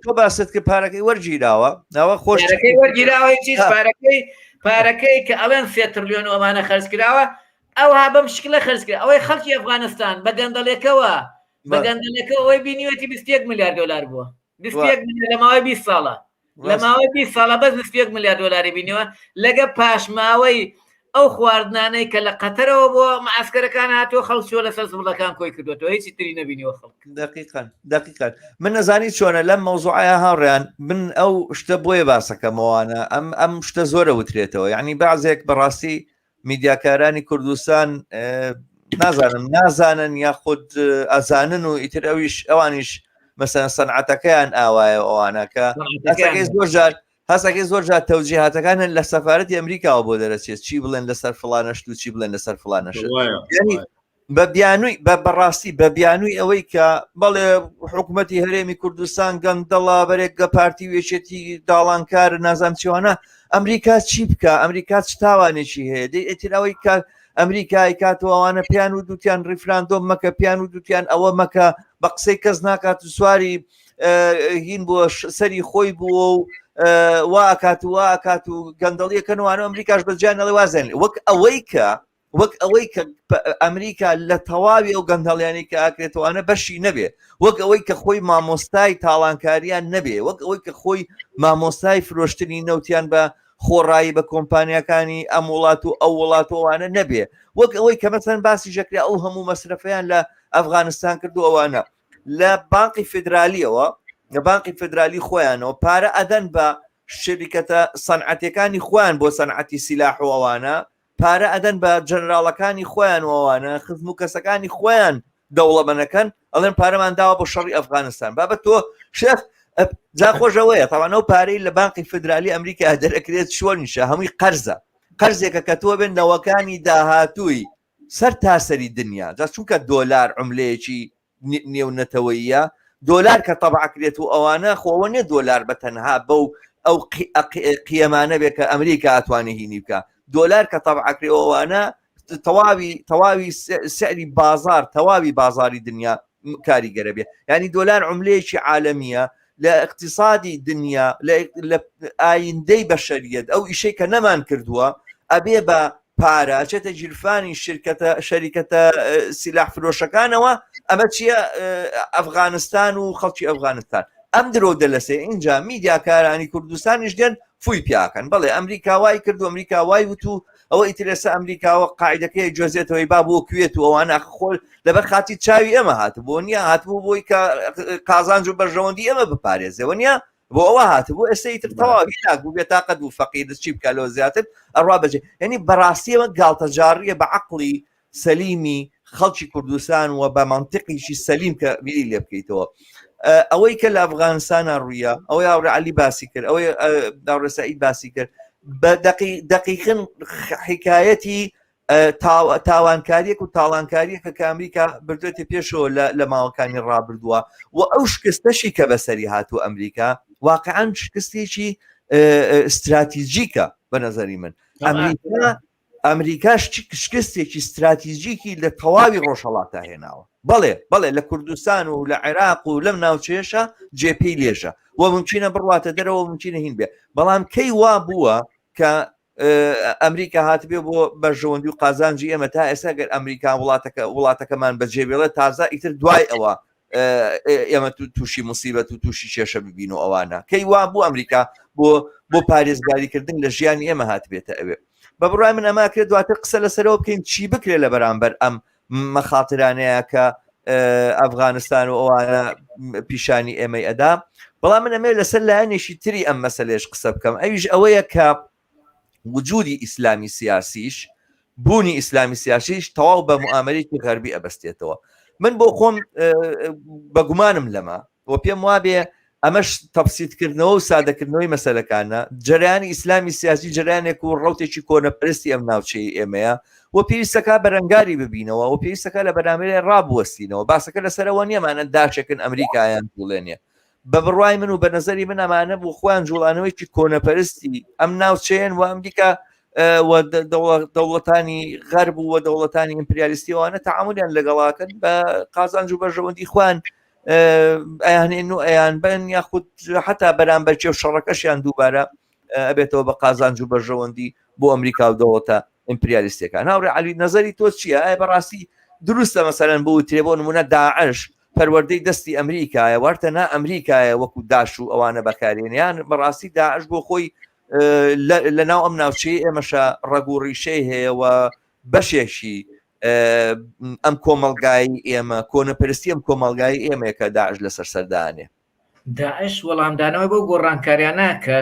تۆ باست کە پارەکەی وەرگیراوە ناوە خۆش پارەکەی وەرگیراوە چیز پارەکەی پارەکەی کە ئەڵێن سێ ترلیۆن و ئەمانە خەرج کراوە ئەوها بەم شکلە خەرج کرا ئەوەی خەڵکی ئەفغانستان بە گەندەڵێکەوە بە گەندەڵێکەوە ئەوەی بینیوەتی 21 ملیار دلار بووە 21 ملیار لە ماوەی 20 ساڵە لە ماوەی 20 ساڵە بەس 21 ملیار دلاری بینیوە لەگە پاشماوەی ئەو خواردنانەی کە لە قەتەرەوە بۆ معسکەرەکان هاتووە خەڵک چووە لەسەر زبڵەکان کۆی کردوێتەوە هیچی تری نەبینیوە خەڵک دقیقا دقیقا من نەزانی چۆنە لەم مەوزوعە هاوڕیان من ئەو شتە بۆیە باسەکەمەوانە ئەم ئەم شتە زۆرە وترێتەوە یعنی بەعزێک بەڕاستی میدیاکارانی کوردستان نازانم نازانن یاخود ئەزانن و ئیتر ئەویش ئەوانیش مەسەن سەنعەتەکەیان ئاوایە ئەوانە کە زۆر جار هەسەکەی زۆر جار تەوجیهاتەکانن لە سەفارەتی ئەمریکاوە بۆ دەرەچێت چی بڵێن لەسەر فڵانەشت و چی بڵێن لەسەر فڵانەشت بە بیانووی بە بەڕاستی بە بیانووی ئەوەی کە بەڵێ حکوومەتی هەرێمی کوردستان گەندەڵا بەرێک گە پارتی وێچێتی داڵانکار نازام چیوانە ئەمریکا چی بکە ئەمریکا چ تاوانێکی هەیە دەی ئەتر ئەوەی کە ئەمریکای کاتەوەوانە پیان و دوتیان ڕیفراندۆم مەکە پیان و دوتیان ئەوە مەکە بە قسەی کەس ناکات و سواری هین بووە سەری خۆی بووە و وا ئەکات و وا ئەکات و گەندەڵیەکەنوانە ئەمریکاش بەجیان نەڵێ وازێن وەک ئەوەی کە وەک ئەوەی کە ئەمریکا لە تەواوی ئەو گەندەڵیانی کە ئاکرێتوانە بەشی نەبێ وەک ئەوەی کە خۆی مامۆستای تاڵانکاریان نەبێ وەک ئەوەی کە خۆی مامۆستای فرۆشتنی نەوتیان بە خۆڕایی بە کۆمپانیاکانی ئەم وڵات و ئەو وڵاتەوانە نەبێ وەک ئەوەی کە مەسەن باسی ژەکرا ئەو هەموو مەسرەفیان لە ئەفغانستان کردو ئەوانە لە بانقی فدرالیەوە لە بانقی فدرالی خۆیانەوە پارە ئەدەن بە شریکەتە سەنعەتەکانی خۆیان بۆ سەنعەتی سیلاح و ئەوانە پارە ئەدەن بە جەنراڵەکانی خۆیان و ئەوانە خزم و کەسەکانی خۆیان دەوڵەمەنەکەن ئەڵێن پارەمان داوە بۆ شەڕی ئەفغانستان بابە تۆ شێخ جا خۆشەوەیە تاوان ئەو پارەی لە بانقی فدرالی ئەمریکا دەرەکرێت چۆنیشە هەمووی قەرزە قەرزێکە کە تۆ بێن نەوەکانی داهاتووی سەر تاسەری دنیا جا چونکە دۆلار عملەیەکی نێونەتەوەییە دۆلار کە تەبعکرێت و ئەوانە خۆوە نیە دۆلار بە تەنها بەو ئەو قیەمانە بێ کە ئەمریکا ئەتوانێ هینی بکە دۆلار کە تەبعکرێ ئەوانە تەواوی تەواوی سعری بازار تەواوی بازاری دنیا کاریگەرە بێ ینی دۆلار عملەیەکی عالەمیە لە اقتصادی دنیا لە ئایندەی بەشەریەت ئەو ئیشەی کە نەمان کردووە ئەبێ بە پارە ئەچێتە گیرفانی شرکەتە شەریکەتە سیلاح فرۆشەکانەوە ئەمە چییە ئەفغانستان و خەڵکی ئەفغانستان ئەم درۆ دەلەسێ اینجا میدیاکارانی کوردستانیش دێن فوی پیاکەن بەڵێ ئەمریکا وای کرد و ئەمریکا وای وت و ئەوە ئیترێسە ئەمریکاوە قاعدەکەی جۆزێتەوەی با بۆ کوێت و ئەوانە خۆ لەبەر خاتی چاوی ئێمە هاتبوو نییە هاتبوو بۆی کە قازانج و بەرژەوەندی ئێمە بپارێزەوە نییە بۆ ئەوە هاتبوو ئێستا ئیتر تەواو هیلاک بوو بێتاقەت بوو فەقیر چی بکا لەوە زیاتر ئەڕوا بەجێ یعنی بەڕاستیەوە گاڵتەجاڕیە بە عەقڵی سەلیمی خەڵکی کوردستان و بە مەنتقیشی سەلیم کە بیری لێ بکەیتەوە ئەوەی کە لە ئەفغانستانە ڕوویە ئەوەی هاوڕێ عەلی باسی کرد ئەوەی هاوڕێ سەعید باسی کرد بە دقیقن حکایەتی. تاوانکاریەک و تاڵانکاریەکە کە ئەمریکا بردوێتە پێشەوە لە ماوەکانی ڕابردووە و ئەو شکستەشی کە بەسەری هاتوو ئەمریکا واقعا شکستێکی استراتیجیکە بە نظری من ئەمریکا ئەمریکا شکستێکی استراتیجیکی لە تەواوی ڕۆژهڵاتە هێناوە بەڵێ بەڵێ لە کوردستان و لە عێراق و لەم ناوچەیەشە جێپێی لێژە و ممکنە بڕواتە دەرەوە ممکنە هین بێ بەڵام کەی وا بووە کە ئەمریکا هاتبێ بۆ بەرژەوەندی و قازانجی ئێمە تا ئێستا گەر ئەمریکا وڵاتەکە وڵاتەکەمان بەجێ بێڵێت تازە ئیتر دوای ئەوە ئێمە تووشی مصیبەت و تووشی کێشە ببین و ئەوانە کەی وا بوو ئەمریکا بۆ بۆ پارێزگاریکردن لە ژیانی ئێمە هاتبێتە ئەوێ بە بڕای من ئەمە کرێت دواتر قسە لەسەرەوە بکەین چی بکرێت لە بەرامبەر ئەم مەخاترانەیە کە ئەفغانستان و ئەوانە پیشانی ئێمەی ئەدا بەڵام من ئەمێ لەسەر لایەنێکی تری ئەم مەسلێش قسە بکەم ئەویش ئەوەیە کە وجودی ئیسلامی سیاسیش بوونی ئیسلامی سیاسیش تەواو بە معاملێکی غەربی ئەبەستێتەوە من بۆ خۆم بەگومانم لەمە و پێم وابێ ئەمەش تەبسیتکردنەوە و سادەکردنەوەی مەسەلەکانە، جەرەیانی ئیسلامی سیاسی جەرەیانێک و ڕەوتێکی کۆنەپەرستی ئەم ناوچەی ئێمەیە و پێویستەکا بەرەنگاری ببینەوە و پێویستەکا لە بەرامبەری ڕابوەستینەوە، باسەکە لەسەر ئەوە نییە ئەمانە داشێکن ئەمریکایان جوڵێنێ، بە بڕوای من و بە نەزەری من ئەمانە بۆ خۆیان جوڵانەوەیەکی کۆنەپەرستی ئەم ناوچەیەن و ئەمریکا و دەوڵەتانی غەرب و دەوڵەتانی ئیمپریالیستی ئەوانە تەعامولیان لەگەڵاکەن بە قازانج و بەرژەوەندی خۆیان ئەیانێن و ئەیان بن یاخود حتا بەرامبەر چێ و شەڕەکەشیان دووبارە ئەبێتەوە بە قازانج و بەرژەوەندی بۆ ئەمریکا و دەوڵەتە ئیمپریالیستەکان هاوڕێ علی نظری تۆ چییە ئایا بەڕاستی دروستە مەسەلەن بوترێ بۆ نمونە داعش پەروەردەی دەستی ئەمریکایە وارتە نا ئەمریکایە وەکو داش و ئەوانە بەکارێنیان بەڕاستی داعش بۆ خۆی لە ناو ئەم ناوچەی ئێمەشە ڕەگ و ڕیشەی هەیە و بەشێکی ئەم کۆمەڵگای ئێمە کۆنەپەرستی ئەم کۆمەڵگای ئێمەیە کە داعش لەسەر سەردانێ. داعش وەڵامدانەوەی بۆ گۆڕانکاریانە کە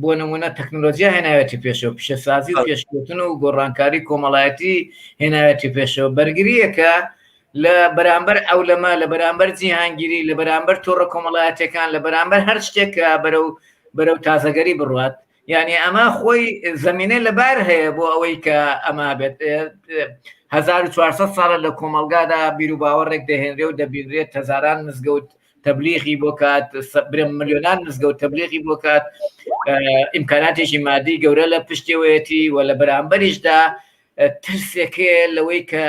بۆ نمونە تەکنۆلۆژیا هێناوێتی پێشەوە پیشەسازی و پێشکەوتن و گۆڕانکاری کۆمەڵایەتی هێناوێتی پێشەوە بەرگریەکە لە بەرامبەر ئەولەمە لە بەرامبەر جیهانگیری لە بەرامبەر تۆڕە کۆمەڵایەتەکان لە بەرامبەر هەر شتێک کە بەرەو بەرەو تازەگەری بڕوات یعنی ئەمە خۆی زمینە لەبار هەیە بۆ ئەوەی کە ئەمە بێت 1400 ساڵە لە کۆمەلگادا بیر و باوەڕێک دەهێنرێ و دەبینرێت هەزاران مزگەوت تەبلیغی بۆ کات برم ملیۆنان مزگەوت تەبلیغی بۆ کات ئیمکاناتێکی مادی گەورە لە پشتەوەیەتی و لە بەرامبەریشدا ترسێکەیە لەوەی کە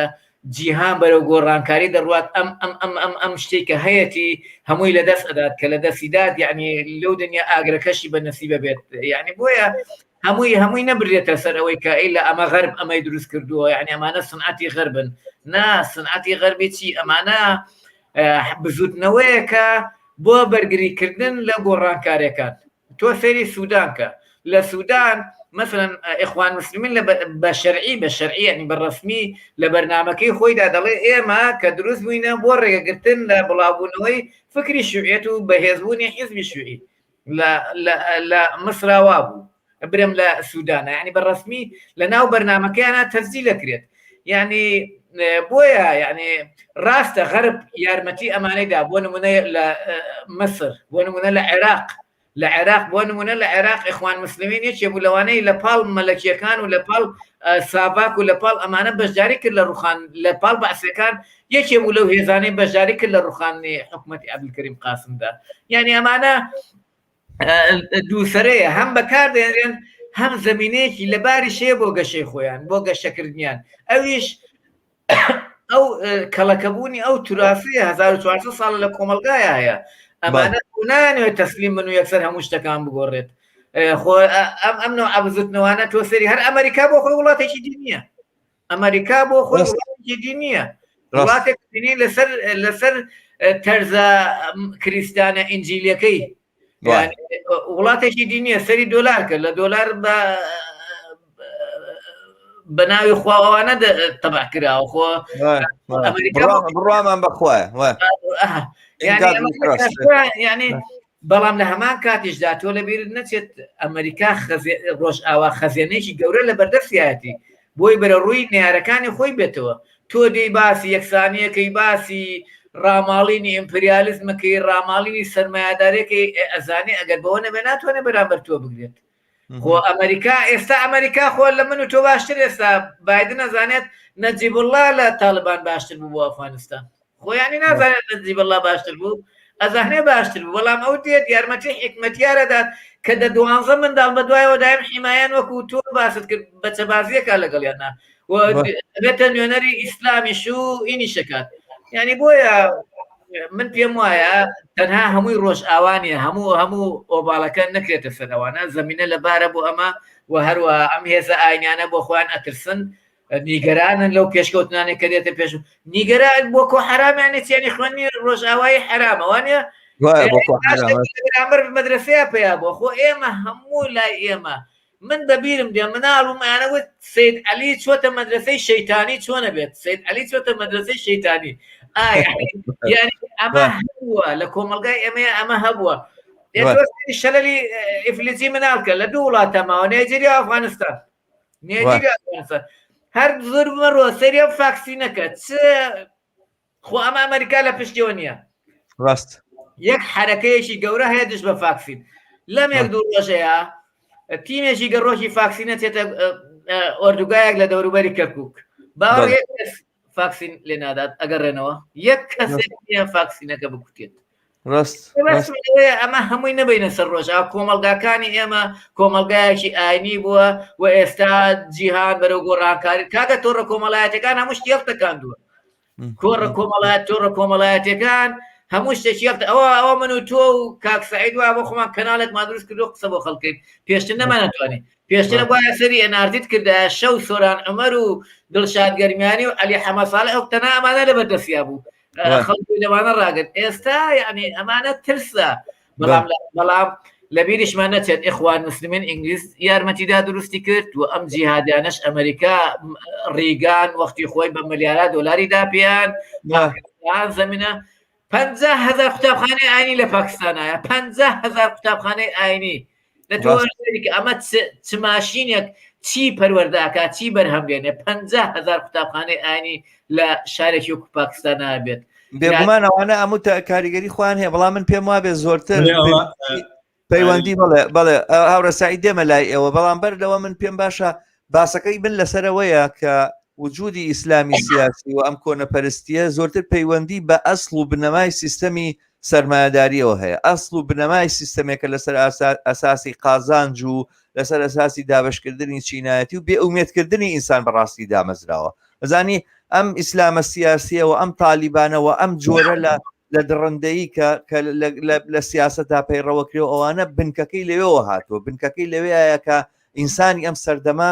جیهان بەرەو گۆڕانکاری دەڕوات ئەم ئەم ئەم ئەم ئەم شتێک کە هەیەتی هەمووی لە دەست ئەدات کە لە دەستی دات یعنی لەو دنیا ئاگرەکەشی بە نەسیبە بێت یعنی بۆیە هەمووی هەمووی نەبرێتە سەر ئەوەی کە ئەی لە ئەمە غەرب ئەمەی دروست کردووە یعنی ئەمانە سنعەتی غەربن نا سنعەتی غەربی چی ئەمانە بزوتنەوەیەکە بۆ بەرگریکردن لە گۆڕانکارەکان تۆ سەیری سودان کە لە سودان مثلا ئیخوان مسلمین لە بە شەرعی بە شەرعی یعنی بە ڕەسمی لە بەرنامەکەی خۆیدا دەڵێ ئێمە کە دروست بووینە بۆ ڕێگەگرتن لە بڵاوبوونەوەی فکری شوعیەت و بەهێزبوونی حیزبی شوعی لە لە لە مسرا وا بوو برم لە سودانە یعنی بە ڕەسمی لە ناو بەرنامەکەیانە تەسجیل دەکرێت یعنی بۆیە یعنی ڕاستە غەرب یارمەتی ئەمانەیدا بۆ نمونە لە مسر بۆ نمونە لە عێراق لە عێراق بۆ نمونە لە عێراق ئیخوان مسلمین یەکێ بوو لەوانەیە لە پاڵ مەلەکیەکان و لە پاڵ ساڤاک و لە پاڵ ئەمانە بەشداری کرد لە ڕوخان لە پاڵ بەعسەکان یەکێ بوو لەو هێزانەی بەشداری کرد لە ڕوخانی حکوومەتی عەبدولکەریم قاسمدا یعنی ئەمانە دووسەرەیە هەم بەکاردێنرێن هەم زمینەیەکی لەباری شەیە بۆ گەشەی خۆیان بۆ گەشەکردنیان ئەویش ئەو کەڵەکەبوونی ئەو تورافەیە 1400 ساڵ لە کۆمەلگایە هەیە ئەمانە نانەوێت تەسلیم من و یەکسەر هەموو شتەکان بگۆڕێت خۆ ئەم ئەم نوع بزوتنەوانە تۆ سەری هەر ئەمریکا بۆ خۆی وڵاتێکی دی نییە ئەمریکا بۆ خۆی وڵاتێکی دی نییە وڵاتێک بینی لەسەر لەسەر تەرزە کریستانە ئینجیلەکەی وڵاتێکی دی نییە سەری دۆلار کرد لە دۆلار بە بە ناوی خواوانە تەبع کراوە خۆ بڕوامان بەخوایە ینی بەڵام لە هەمان کاتیشدا تۆ لە بیرت نەچێت ئەمریکا ڕۆژئاوا خەزێنێکی گەورە لە بەردەستیایەتی بۆی بەرە ڕووی نارەکانی خۆی بێتەوە تۆ دێی باسی یەکسانیەکەی باسی ڕاماڵینی ئیمپریالیزمەکەی ڕاماڵینی سەرمایەدارەکەی ئەزانێ ئەگەر بەوە نەبێ ناتوانێت بەرامبەر تۆ بگرێت. خۆ ئەمریکا ئێستا ئەمریکا خۆ لە من و تۆ باشتر ئێستا بایدن ئەزانێت نەجیب الله لە تاالبان باشتر بوو بۆ ئەفغانستان خۆیانی نازانێت نەجیب الله باشتر بوو ئەزانێ باشتر بوو بەڵام ئەو دێت یارمەتی حکمەتیارەدات کە دە دوانزە منداڵ بە دوایەوە دایم حیمایان وەکو تۆ باست کرد بەچەبازیەکە لەگەڵیاننا بێتە نوێنەری ئیسلامیش و ئینیشەکات یعنی بۆیە من پێم وایە تەنها هەمووی ڕۆژئاوانە هەموو هەموو ئۆباڵەکە نەکرێتە سەرەوانە زمینە لەبارە بۆ ئەمە و هەروە ئەم هێزە ئاینیانە بۆ خۆیان ئەترسن نیگەرانن لەو پێشکەوتنانێک کە دێتە پێش نیگەران بۆ کۆ حرامیانە چیانی خوێنی ڕۆژئاوایی حرامەوانە بەرامبەر مەدرسەیە پیا بۆ خۆ ئێمە هەموو لای ئێمە من بە بیرم دێ مناڵ بووم ئەیانە وت سید عەلی چۆتە مەدرەسەی شەیتانی چۆنە بێت سید عەلی چۆتە مەدرەسەی شەیتانی ئای یعنی ئەمە هەبووە لە کۆمەڵگای ئێمەیە ئەمە هەبووە شەلەلی ئیفلیجی مناڵ کە لە دوو وڵاتە ماوە نێجیریا و ئەفغانستان نێجیریا ئەفغانستان هەر زۆر بمەڕۆ سەری ئەم فاکسینەکە چ خۆ ئەمە ئەمریکا لە پشتیەوە نییە ڕاست یەک حرەکەیەکی گەورە هەیە دژ بە فاکسین لەم یەک دوو ڕۆژەیە تیمێکی گەڕۆکی فاکسینە چێتە ئۆردوگایەک لە دەوروبەری کەرکک باوەڕ یەک کەس فاکسین لێ نادات ئەگەڕێنەوە یەک کەسێک نییە فاکسینەکە بکوتێت ڕاست ئەمە هەمووی نەبینە سەر ڕۆژا کۆمەلگاکانی ئێمە کۆمەلگایەکی ئاینی بووە و ئێستا جیهان بەرەو گۆڕانکاری کاکە تۆڕە کۆمەڵایەتەکان هەموو شتێک تەکاندووە کۆڕە کۆمەڵایەت تۆڕە کۆمەڵایەتەکان هەموو شتێکی یەک ئەوە ئەوە من و تۆ و کاک سعید وا بۆ خۆمان کەناڵێکمان دروست کردو قسە بۆ خەڵکەین پێشتر نەمانەتوانی پێشتر وایە سەری ئەناردیت کردایە شەو سۆران عومەر و دڵشاد گەرمیانی و عەلی حەمە ساڵح ئەو تەنها ئەمانە لەبەر دەستیا بوو خەڵکی لەوانە ڕاگرت ئێستا یعنی ئەمانە ترسە بەڵام بەڵام لەبیریشمان نەچێت ئیخوان مسلمین ئینگلیز یارمەتیدا دروستی کرد و ئەم جیهادیانش ئەمریکا ڕیگان وەختی خۆی بە ملیارا دۆلاری دا پێیان زمینە هزار قوتابخانەی ئاینی لە پاکستانایە هزار قوتابخانەی ئاینی لە تۆ ئەمە چ ماشینێک چی پەروەرداکە چی بەرهەم دێنێ هزار قوتابخانەی ئاینی لە شارێکی وەکو پاکستان نابێت بێگومان ئەوانە ئەموو تا کاریگەری خۆیان هەیە بەڵام من پێم وابێ زۆرتر پەیوەندی بڵێ بەڵێ هاوڕێ سعید دێمە لای ئێوە بەڵام بەر لەوە من پێم باشە باسەکەی من لەسەرەوەیە کە وجودی ئیسلامی سیاسی و ئەم کۆنەپەرستیە زۆرتر پەیوەندی بە ئەسڵ و بنەمای سیستەمی سەرمایەداریەوە هەیە ئەسڵ و بنەمای سیستەمێکە لەسەر ئەساسی قازانج و لەسەر ئەساسی دابشکردنی چینایەتی و بێ ئومێدکردنی ئینسان بەڕاستی دامەزراوە ئەزانی ئەم ئیسلامە سیاسیەوە ئەم تالیبانەوە ئەم جۆرە لە لە دڕندەیی کە کە لە سیاسەتا پەیڕەوەکرێ و ئەوانە بنکەکەی لەوێوە هاتووە بنکەکەی لەوێیە کە ئینسانی ئەم سەردەمە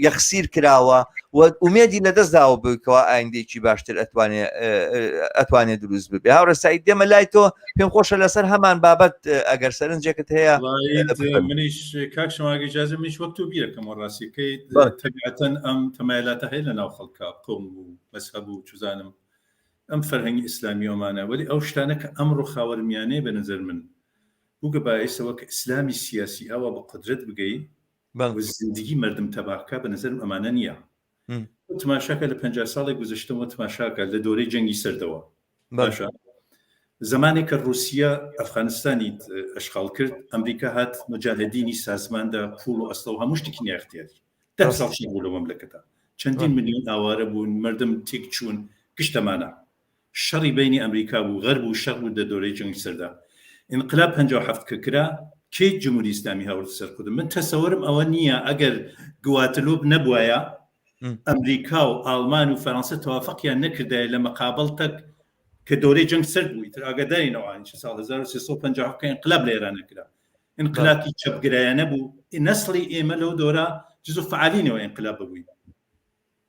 یەخسیر کراوە و ئومێدی لەدەست داوە بکەوە ئایندێکی باشتر ئەتوانێ ئەتوانێ دروست ببێ هاوڕێ سعید دێمە لای تۆ پێم خۆشە لەسەر هەمان بابەت ئەگەر سەرنجێکت هەیە منیش کاک شماگە اجازە منیش وەک تۆ بیرەکەمەوە ڕاستیەکەی تەبیعەتەن ئەم تەمایلاتە هەیە لە ناو خەڵکا قەوم و مەزهەب و چزانم ئەم فەرهەنگی ئیسلامیەوەمانە وەلی ئەو شتانە کە ئەمڕۆ خاوەرمیانەیە بە نەزەر من بووگە بایسەوە کە ئیسلامی سیاسی ئاوا بە قودرەت بگەی و زندگی مردم تەباکە بە نەزەرم ئەمانە نییە تماشاکە لە 50 ساڵی گوزشتەوە تماشاکە لە دۆرەی جەنگی سەردەوە باشە زمانێک کە رووسیا ئەفغانستانی ئەشغال کرد ئەمریکا هات مجاهدینی سازماندا پوڵ و ئەسڵە و هەموو شتێکی نیاختیاری ده ساڵ شەڕ بوو لە مەملەکەتە چەندین ملیۆن ئاوارە بوون مردم تێک چوون گشتەمانە شەڕی بەینی ئەمریکا بوو غەرب و شەرق بوو دە دۆرەی جەنگی سەردا ئینقلاب 57 کە کرا کەی جمهوری ئیسلامی هاوردە سەر قودرەت من تەسەوەرم ئەوە نییە ئەگەر گواتلوب نەبوایە ئەمریکا و ئاڵمان و فەرەنسە تەوافقیان نەکردایە لە مەقابڵ تەک کە دۆرەی جەنگ سەرد بوو ئیتر ئاگاداری نەوانی چ ساڵ 1357 کە ئینقلاب لە ئێران کرا ئینقلابی چەپگرایانە بوو نەسڵی ئێمە لەو دۆرە جزو فعالینەوە ئینقلاب ببووین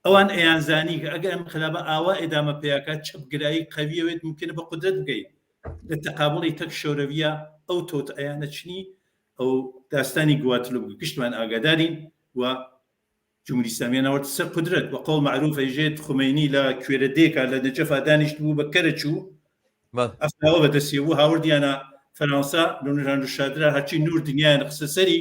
ئەوان ئەیانزانی کە ئەگەر ئەم ئینقلابە ئاوا ئیدامە پەیاکات چەپگرایی قەویە وێت مومکینە بە قودرەت بگەی لە تەقابوڵی تەک شەورەویە ئەو تۆتئەیانە چنی ئەو داستانی گواتلوب گشتمان ئاگادارین و جمهوری ئیسلامیان آورد سەر قودرەت بە قەوڵ مەعروف ئەیژێت خومەینی لە کوێرە دێکا لە نەجەفا دانیشت بوو بە کەرە چوو ئەفراوە بە دەستیە بوو هاوردیانە فەرەنسا لە شادرا هەرچی نور دنیایان خستە سەری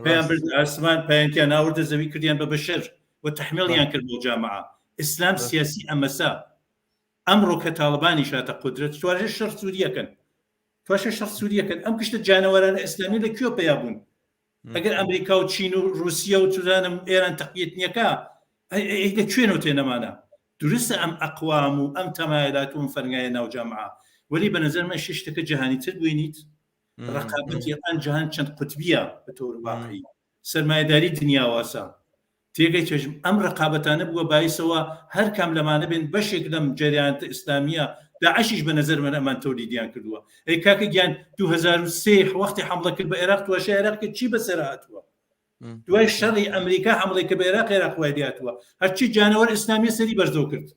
پێیان برد ئاسمان پایەنتیان ئاوردە زەوی کردیان بە بەشەر و تەحمیلیان کرد بۆ جامعە ئیسلام سیاسی ئەمەسا ئەمڕۆ کە تاڵبانی شاتە قودرەت توارێ شەڕ سووریەکەن تواشە شەڕ سووریەکەن ئەم گشتە جانەوەرانە ئیسلامی لە کوێ پەیا بوون؟ ئەگەر ئەمریکا و چین و رووسیا و چزانم ئێران تەقیت نیەکە ئەی لە کوێنەوە تێنەمانە دروستە ئەم ئەقوام و ئەم تەمایلات و ئەم فەرنگایە ناو جامعە وەلی بە نظر من شتەکە جیهانی تر بوینیت ڕقابەتی ئەن جهان چەند قوتبیە بە تۆر واقعی سەرمایەداری دنیا واسە تێگەی چێژم ئەم ڕقابەتانە بووە بایسەوە هەر کام لەمانە بێن بەشێک لەم جەریانتە ئیسلامیە داعشیش بە نظر من ئەمان تەولیدیان کردووە ئەی کاکە گیان 2003 وەختی حملە کرد بە عێراق تواشای عێراق کرد چی بەسەر هاتووە دوای شەڕی ئەمریکا حملەی کە بە عێراق عێراق وای لێهاتووە هەرچی جانەوەر ئیسلامیە سەری بەرزەو کرد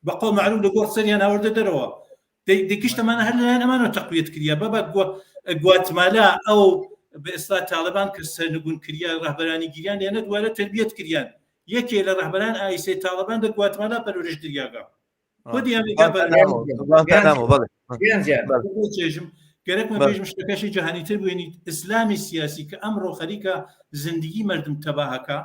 بە قەول معروف لە گۆڕ سەریان هاوردە دەرەوە دەی گشت ئەمانە هەر لەلایەن ئەمانەوە تەقویەت کریا بابا گواتمالا ئەو بە ئێستا تاڵبان کە سەرنگون کریا ڕەهبەرانی گیریان لێنە دوارە تربیەت کریان یەکێ لە ڕەهبەران ئایسەی تاڵبان لە گواتمالا پەرورش دریاگە خودی ئەمریکا چێژم گەرەکمە بێژم شتەکەشی جەهانیتر بوێنیت ئیسلامی سیاسی کە ئەمڕۆ خەریکە زندگی مردم تەباهەکە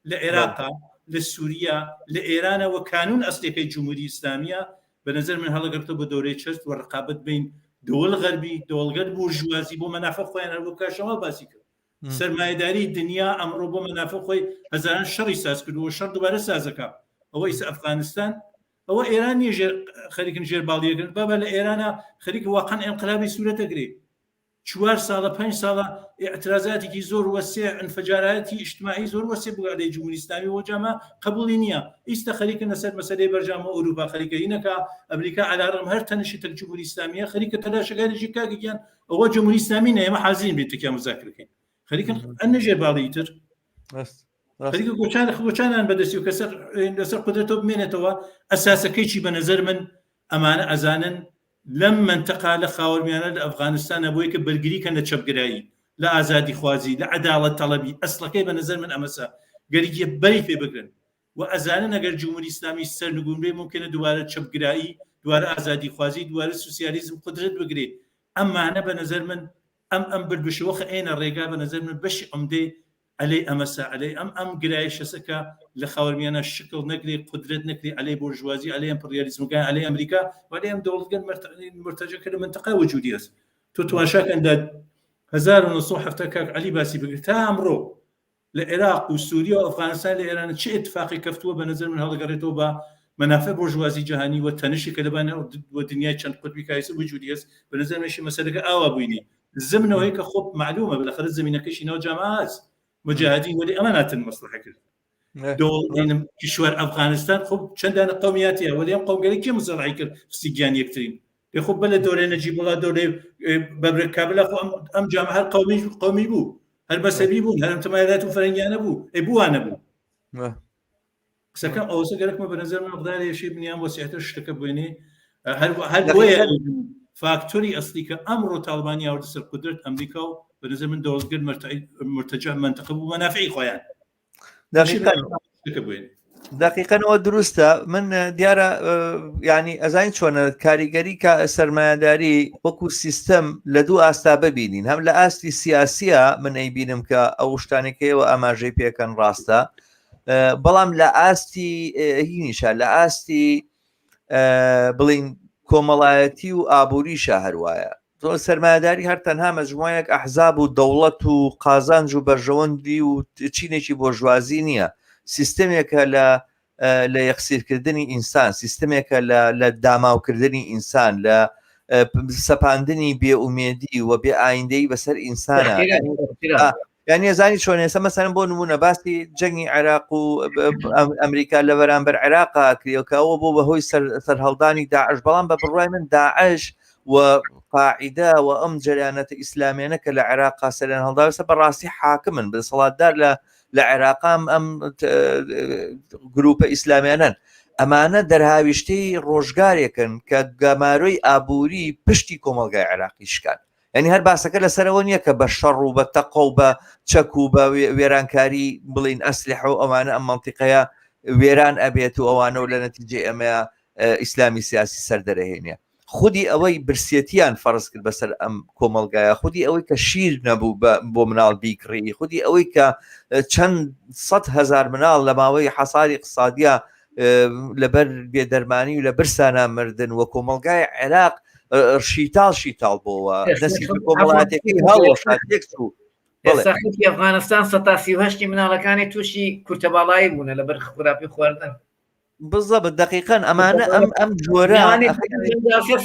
لە عێراقا لە سووریا لە ئێرانە وە کانون ئەسلەکەی جمهوری ئیسلامیە بە نظر من هەڵەگەرتەوە بە دەورەی چەست و ڕقابەت بین دەوڵ غەربی دەوڵگەر بورژوازی بۆ مەنافە خۆیان هەر وەک کاشەوە باسی کرد سەرمایەداری دنیا ئەمڕۆ بۆ مەنافە خۆی هەزاران شەڕی ساز کردووە شەڕ دووبارە سازەکە ئەوە ئیسە ئەفغانستان ئەوە ئێران نییە ژێر خەریکن ژێر باڵیەکەن بابا لە ئێرانە خەریکە واقعا ئینقلابی سوورەت دەگرێ چوار ساڵە پێنج ساڵە ئیعترازاتێکی زۆر وەسێ ئینفجاراتی ئیجتماعی زۆر وەسێ بوو عەلەی جمهوری ئیسلامی و جامە قبولی نییە ئیستا خەریکن لەسەر مەسەلەی بەرجام و ئەوروپا خەریکە هینەکە ئەمریکا عەلا ڕەغم هەر تەنشی تەک جمهوری ئیسلامیە خەریکە تەلاشەکانیشی کاکە گیان ئەوە جمهوری ئیسلامی نە ئێمە حازرین بێت تکیا مزاکرەکەین خەریکن ئەنە ژێر باڵی تر خەریکە گۆچان گۆچانان بەدەستی و کەسەر لەسەر قودرەتەوە بمێنێتەوە ئەساسەکەی چی بە نظر من ئەمانە ئەزانن لەم مەنتەقە لە خاوەرمیانە لە ئەفغانستانە بۆی کە بەرگری کەن لە چەپگرایی لە ئازادیخوازی لە عەداڵەت تەڵەبی ئەسڵەکەی بە نظر من ئەمەسە گەرگیە بەری پێ بگرن و ئەزانن ئەگەر جمهوری ئیسلامی سەرنگون بێ ممکنە دووبارە چەپگرایی دووارە ئازادیخوازی دووارە سوسیالیزم قودرەت بگرێ ئەمانە بە نظر من ئەم ئەم بربشەوەخە ئێنە ڕێگا بە نظر من بەشی عمدەی عەلەی ئەمەسە عەلەی ئەم ئەم گرایشەسە کە لە خاوەرمیانە شکڵ نەگرێ قودرەت نەکرێ عەلەی بۆرژوازی عەلەی ئەمپڕیالیزمەکان عەلەی ئەمریکا و عەلەی ئەم دەوڵەتگەل مرتەجە کە لە منتەقە وجودی هەس تۆ تواشاکەن لە 1970 کاک عەلی باسی بگرێت تا ئەمڕۆ لە عێراق و سووریا و ئەفغانستان لە ئێران چه اتفاقی کەفتووە بە نظر من هەڵگەڕێتەوە بە مەنافع بۆرژوازی جهانی و تەنشی کە لەبان و دنیای چەند قوتبی کایسە وجودی هەست بە نظر منشی مەسەلەکە ئاوا بووینی زمنەوەی کە خۆ معلومە بالاخره زمینەکەشی ناو جامعە هەست مجاهدین وەلی ئەمە ناتن مەسلحە کرد دەوڵ کشوەر ئەفغانستان خۆ چەندانە قومیاتیە وەلی ئەم قومگەری کێ مزەڕی کرد خستی گیان یەکترین پێ خۆ بەلە دەورێ نەجیب وڵا دەورێ بەبرە کابلا خۆ ئەم جامعە هەر قومی قومی بوو هەر بەسەبی بوون هەرم تەمایلات و فەرەنگیانە بوو ئەی بووانە بوو قسەکەم ئەوسە گەرەکمە بە نظر من مقدارێشی بنیان بۆ سیحتر شتەکە بوێنێ هەر هەر بۆیە فاکتۆری ئەسلی کە ئەمڕۆ تاڵبانی آوردە سەر قودرەت ئەمریکا و بە نظر من دەوڵەتگەل مرتجع منطقە بوو مەنافعی خۆیان دقیقاً دقیقەنەوە دروستە من دیارە ینی ئەزانین چۆنە کاریگەری کە سەرمایهداری وەکو سیستەم لە دوو ئاستا ببینین هەم لە ئاستی سیاسیە من ئەیبینم کە ئەو شتانێکەوە ئاماژەی پێکەن ڕاستە بەڵام لە ئاستی هینیشە لە ئاستی بڵین کۆمەڵایەتی و ئابووریشە هەروایە زۆر سەرمایهداری هەر تەنها مەجموعەیەک ئەحزاب و دەوڵەت و قازانج و بەرژەوەندی و چینێکی بۆرژوازی نییە سیستمێکە لە لە یەخسیرکردنی ئینسان سیستمێکە لە لە داماوکردنی ئینسان لە سەپاندنی بێئومێدی و بێ ئایندەی بەسەر ئینسانە یانی ئەزانی چۆن ئێستا مەسەلەن بۆ نمونە باسی جەنگی عێراق و ئەمریکا لە بەرامبەر عێراقا کریەکەەوە بۆ بەهۆی سەرهەڵدانی داعش بەڵام بە بڕای من داعش و قاعدە و ئەم جەریانەتە ئیسلامیانە کە لە عێراقا سەریان هەڵداوەسە بەڕاستی حاکمن دەسەڵاتدار لە لە عێراقام ئەم گروپە ئیسلامیانن ئەمانە دەرهاویشتەی ڕۆژگارێکن کە گەمارۆی ئابووری پشتی کۆمەڵگای عێراقی شکان یعنی هەر باسەکە لەسەرەوە نییە کە بە شەڕ و بە تەقە و بە چەک و بە وێرانکاری بڵین ئەسلحە و ئەوانە ئەم منطقەیە وێران ئەبێت و ئەوانە و لە نەتیجەی ئەمەیە ئیسلامی سیاسی سەر دەرەهێنێ خودی ئەوەی برسێتیان فەرز کرد بەسەر ئەم کۆمەلگایە خودی ئەوەی کە شیر نەبوو بۆ مناڵ بیکڕی خودی ئەوەی کە چەند هزار مناڵ لە ماوەی حەساری اقتصادیە لەبەر بێدەرمانی و لە برسانا مردن و کۆمەڵگای عێراق شیتاڵ شیتاڵ بۆوە دەستی کۆمەڵاتەکەی هەڵوەشا تێکچوو. ئێستا خەڵکی ئەفغانستان 38 مناڵەکانی تووشی کورتەباڵایی بوونە لەبەر خراپی خواردن. بزەبت دقیقەن ئەمانە ئەم ئەم جۆرە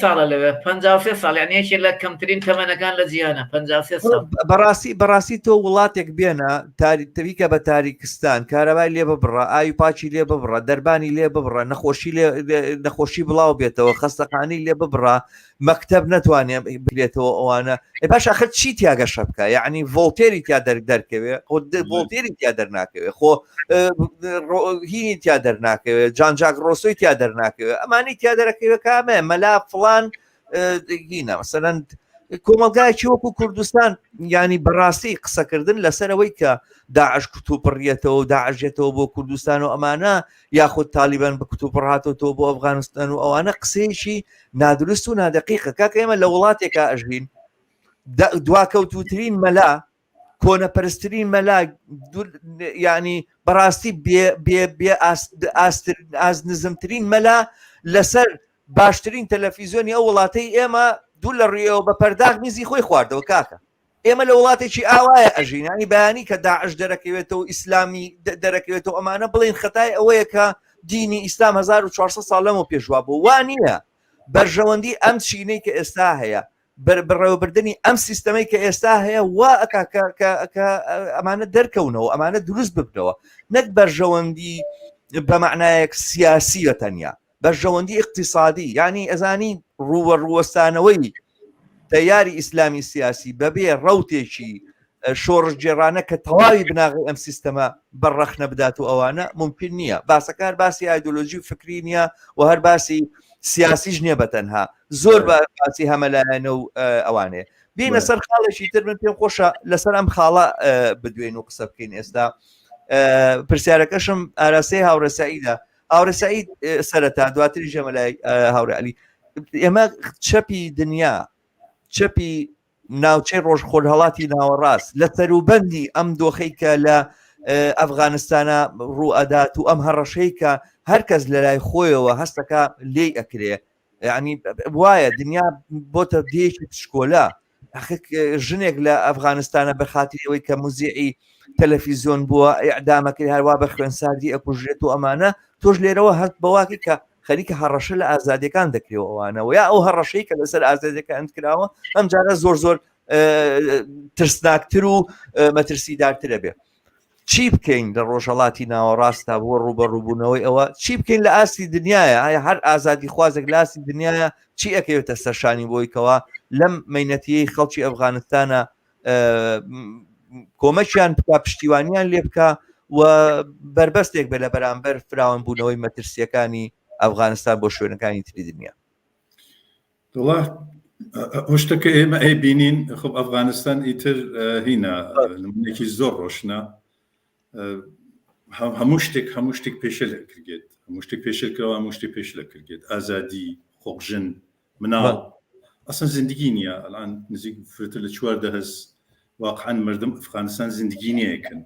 ساڵە لەوێ 53 ساڵ یان یەکێ لە کەمترین تەمەنەکان لە جیهانە 53 ساڵ. بەڕاستی بەڕاستی تۆ وڵاتێک بێنە تەویکە بە تاریکستان کارەبای لێ ببڕە ئاوی پاکی لێ ببڕە دەربانی لێ ببڕە نەخۆشی لێ نەخۆشی بڵاو بێتەوە خەستەخانی لێ ببڕە مەکتەب نەتوانێ بگرێتەوە ئەوانە ئێ باش ئەخر چی تیا گەشە بکە یعنی ڤۆڵتێری تیا دەر دەرکەوێ خۆ ڤۆڵتێری تیا دەرناکەوێ خۆ هینی تیا دەرناکەوێ جانجاک ڕۆسۆی تیا دەرناکەوێ ئەمانی تیا دەرەکەوێ کامە مەلا فلان هینە مەسەلەن کۆمەلگایکی وەکو کوردستان ینی بەڕاستی قسەکردن لەسەرەوەی کە داعش کوتوپڕیەتەوە و داعشێتەوە بۆ کوردستان و ئەمانە یاخود تالیبان بە کوتوپڕ هاتۆتەوە بۆ ئەفغانستان و ئەوانە قسەیەکی نادروست و نادەقیقە کاکە ئێمە لە وڵاتێکا ئەژین دواکەوتوترین مەلا کۆنەپەرسترین مەلا ینی بەڕاستی بێ ئاست نزمترین مەلا لەسەر باشترین تەلەفیزیۆنی ئەو وڵاتەی ئێمە دوو لە ڕێەوە بە پەرداخ میزی خۆی خواردەوە کاکە ئێمە لە وڵاتێکی ئاوایە ئەژین ینی بەیانی کە داعش دەرەکەوێتەوە ئیسلامی دەرەکەوێتەوە ئەمانە بڵێن خەتای ئەوەیە کە دینی ئیسلام 1400 ساڵ لەمە پێشوا بوو وا نییە بەرژەوەندی ئەم چینەی کە ئێستا هەیە بەڕێوەبردننی ئەم سیستەمەی کە ئێستا هەیە وا ئەکا کە ئەمانە دەرکەونەوە ئەمانە دروست ببنەوە نەک بەرژەوەندی بە معنایەک سیاسیە تەنیا بەرژەوەندی ئیقتیسادی یانی ئەزانی ڕووەڕووەستانەوەی تەیاری ئیسلامی سیاسی بەبێ ڕەوتێکی شۆڕشگێڕانە کە تەواوی بناغی ئەم سیستەمە بە ڕەخنە بدات و ئەوانە ممکن نییە باسەکار باسی ئایدۆلۆژی و فکری نییە و هەر باسی سیاسیش نییە بە تەنها زۆر باسی هەمەلایەنە و ئەوانەیە بینە سەر خاڵێکی تر من پێم خۆشە لەسەر ئەم خاڵە بدوێن و قسە بکەین ئێستا پرسیارەکەشم ئاراستەی هاوڕێ سعیدە هاوڕێ سعید سەرەتا دواتریش ئێمە لای هاوڕێ علی ئێمە چەپی دنیا چەپی ناوچەی ڕۆژ خۆرهەڵاتی ناوەڕاست لە سەروبەندی ئەم دۆخەی کە لە ئەفغانستانە ڕوو ئەدات و ئەم هەڕەشەی کە هەر کەس لە لای خۆیەوە هەستەکە لێی ئەکرێ یعنی وایە دنیا بۆتە دێکی پشکۆلە ژنێک لە ئەفغانستانە بە خاتری ئەوەی کە موزیعی تەلەفیزیۆن بووە ئەعدامەکەی هەروا بە خوێنساردی ئەکوژرێت و ئەمانە تۆش لێرەوە هەست بەواکی کە خەریکە هەڕەشە لە ئازادیەکان دەکرێەوە ئەوانەوە یا ئەو هەڕەشەی کە لەسەر ئازادیەکان کراوە ئەم جارە زۆر زۆر ترسناکتر و مەترسیدارترە بێ چی بکەین لە ڕۆژهەڵاتی ناوەڕاستدا بۆ ڕووبەڕووبوونەوەی ئەوە چی بکەین لە ئاستی دنیاە ئایا هەر ئازادی خوازێک لە ئاستی دنیاە چی ئەکەوێتە سەرشانی بۆی کەوا لەم مەینەتیەی خەڵکی ئەفغانستانە کۆمەکیان بکە پشتیوانیان لێ بکە و بربەستێک بێ لە بەرامبەر فراوان بوونەوەی مەترسیەکانی ئەفغانستان بۆ شوێنەکانی تری دنیا. وڵا ئەو شتە کە ئێمە ئەیبینین خب ئەفغانستان ئیتر هینا نمونێکی زۆر ڕۆشنە هەموو شتێک هەموو شتێک پێشێل کردێت هەموو شتێک پێشێل کراوە هەموو شتێک پێشلە کردێت ئازادی خۆقژن مناڵ ئەسن زندگی نییە ئەلان نزیک فرتر لە چوار دەهز واقعا مردم ئەفغانستان زندگی نییەکەن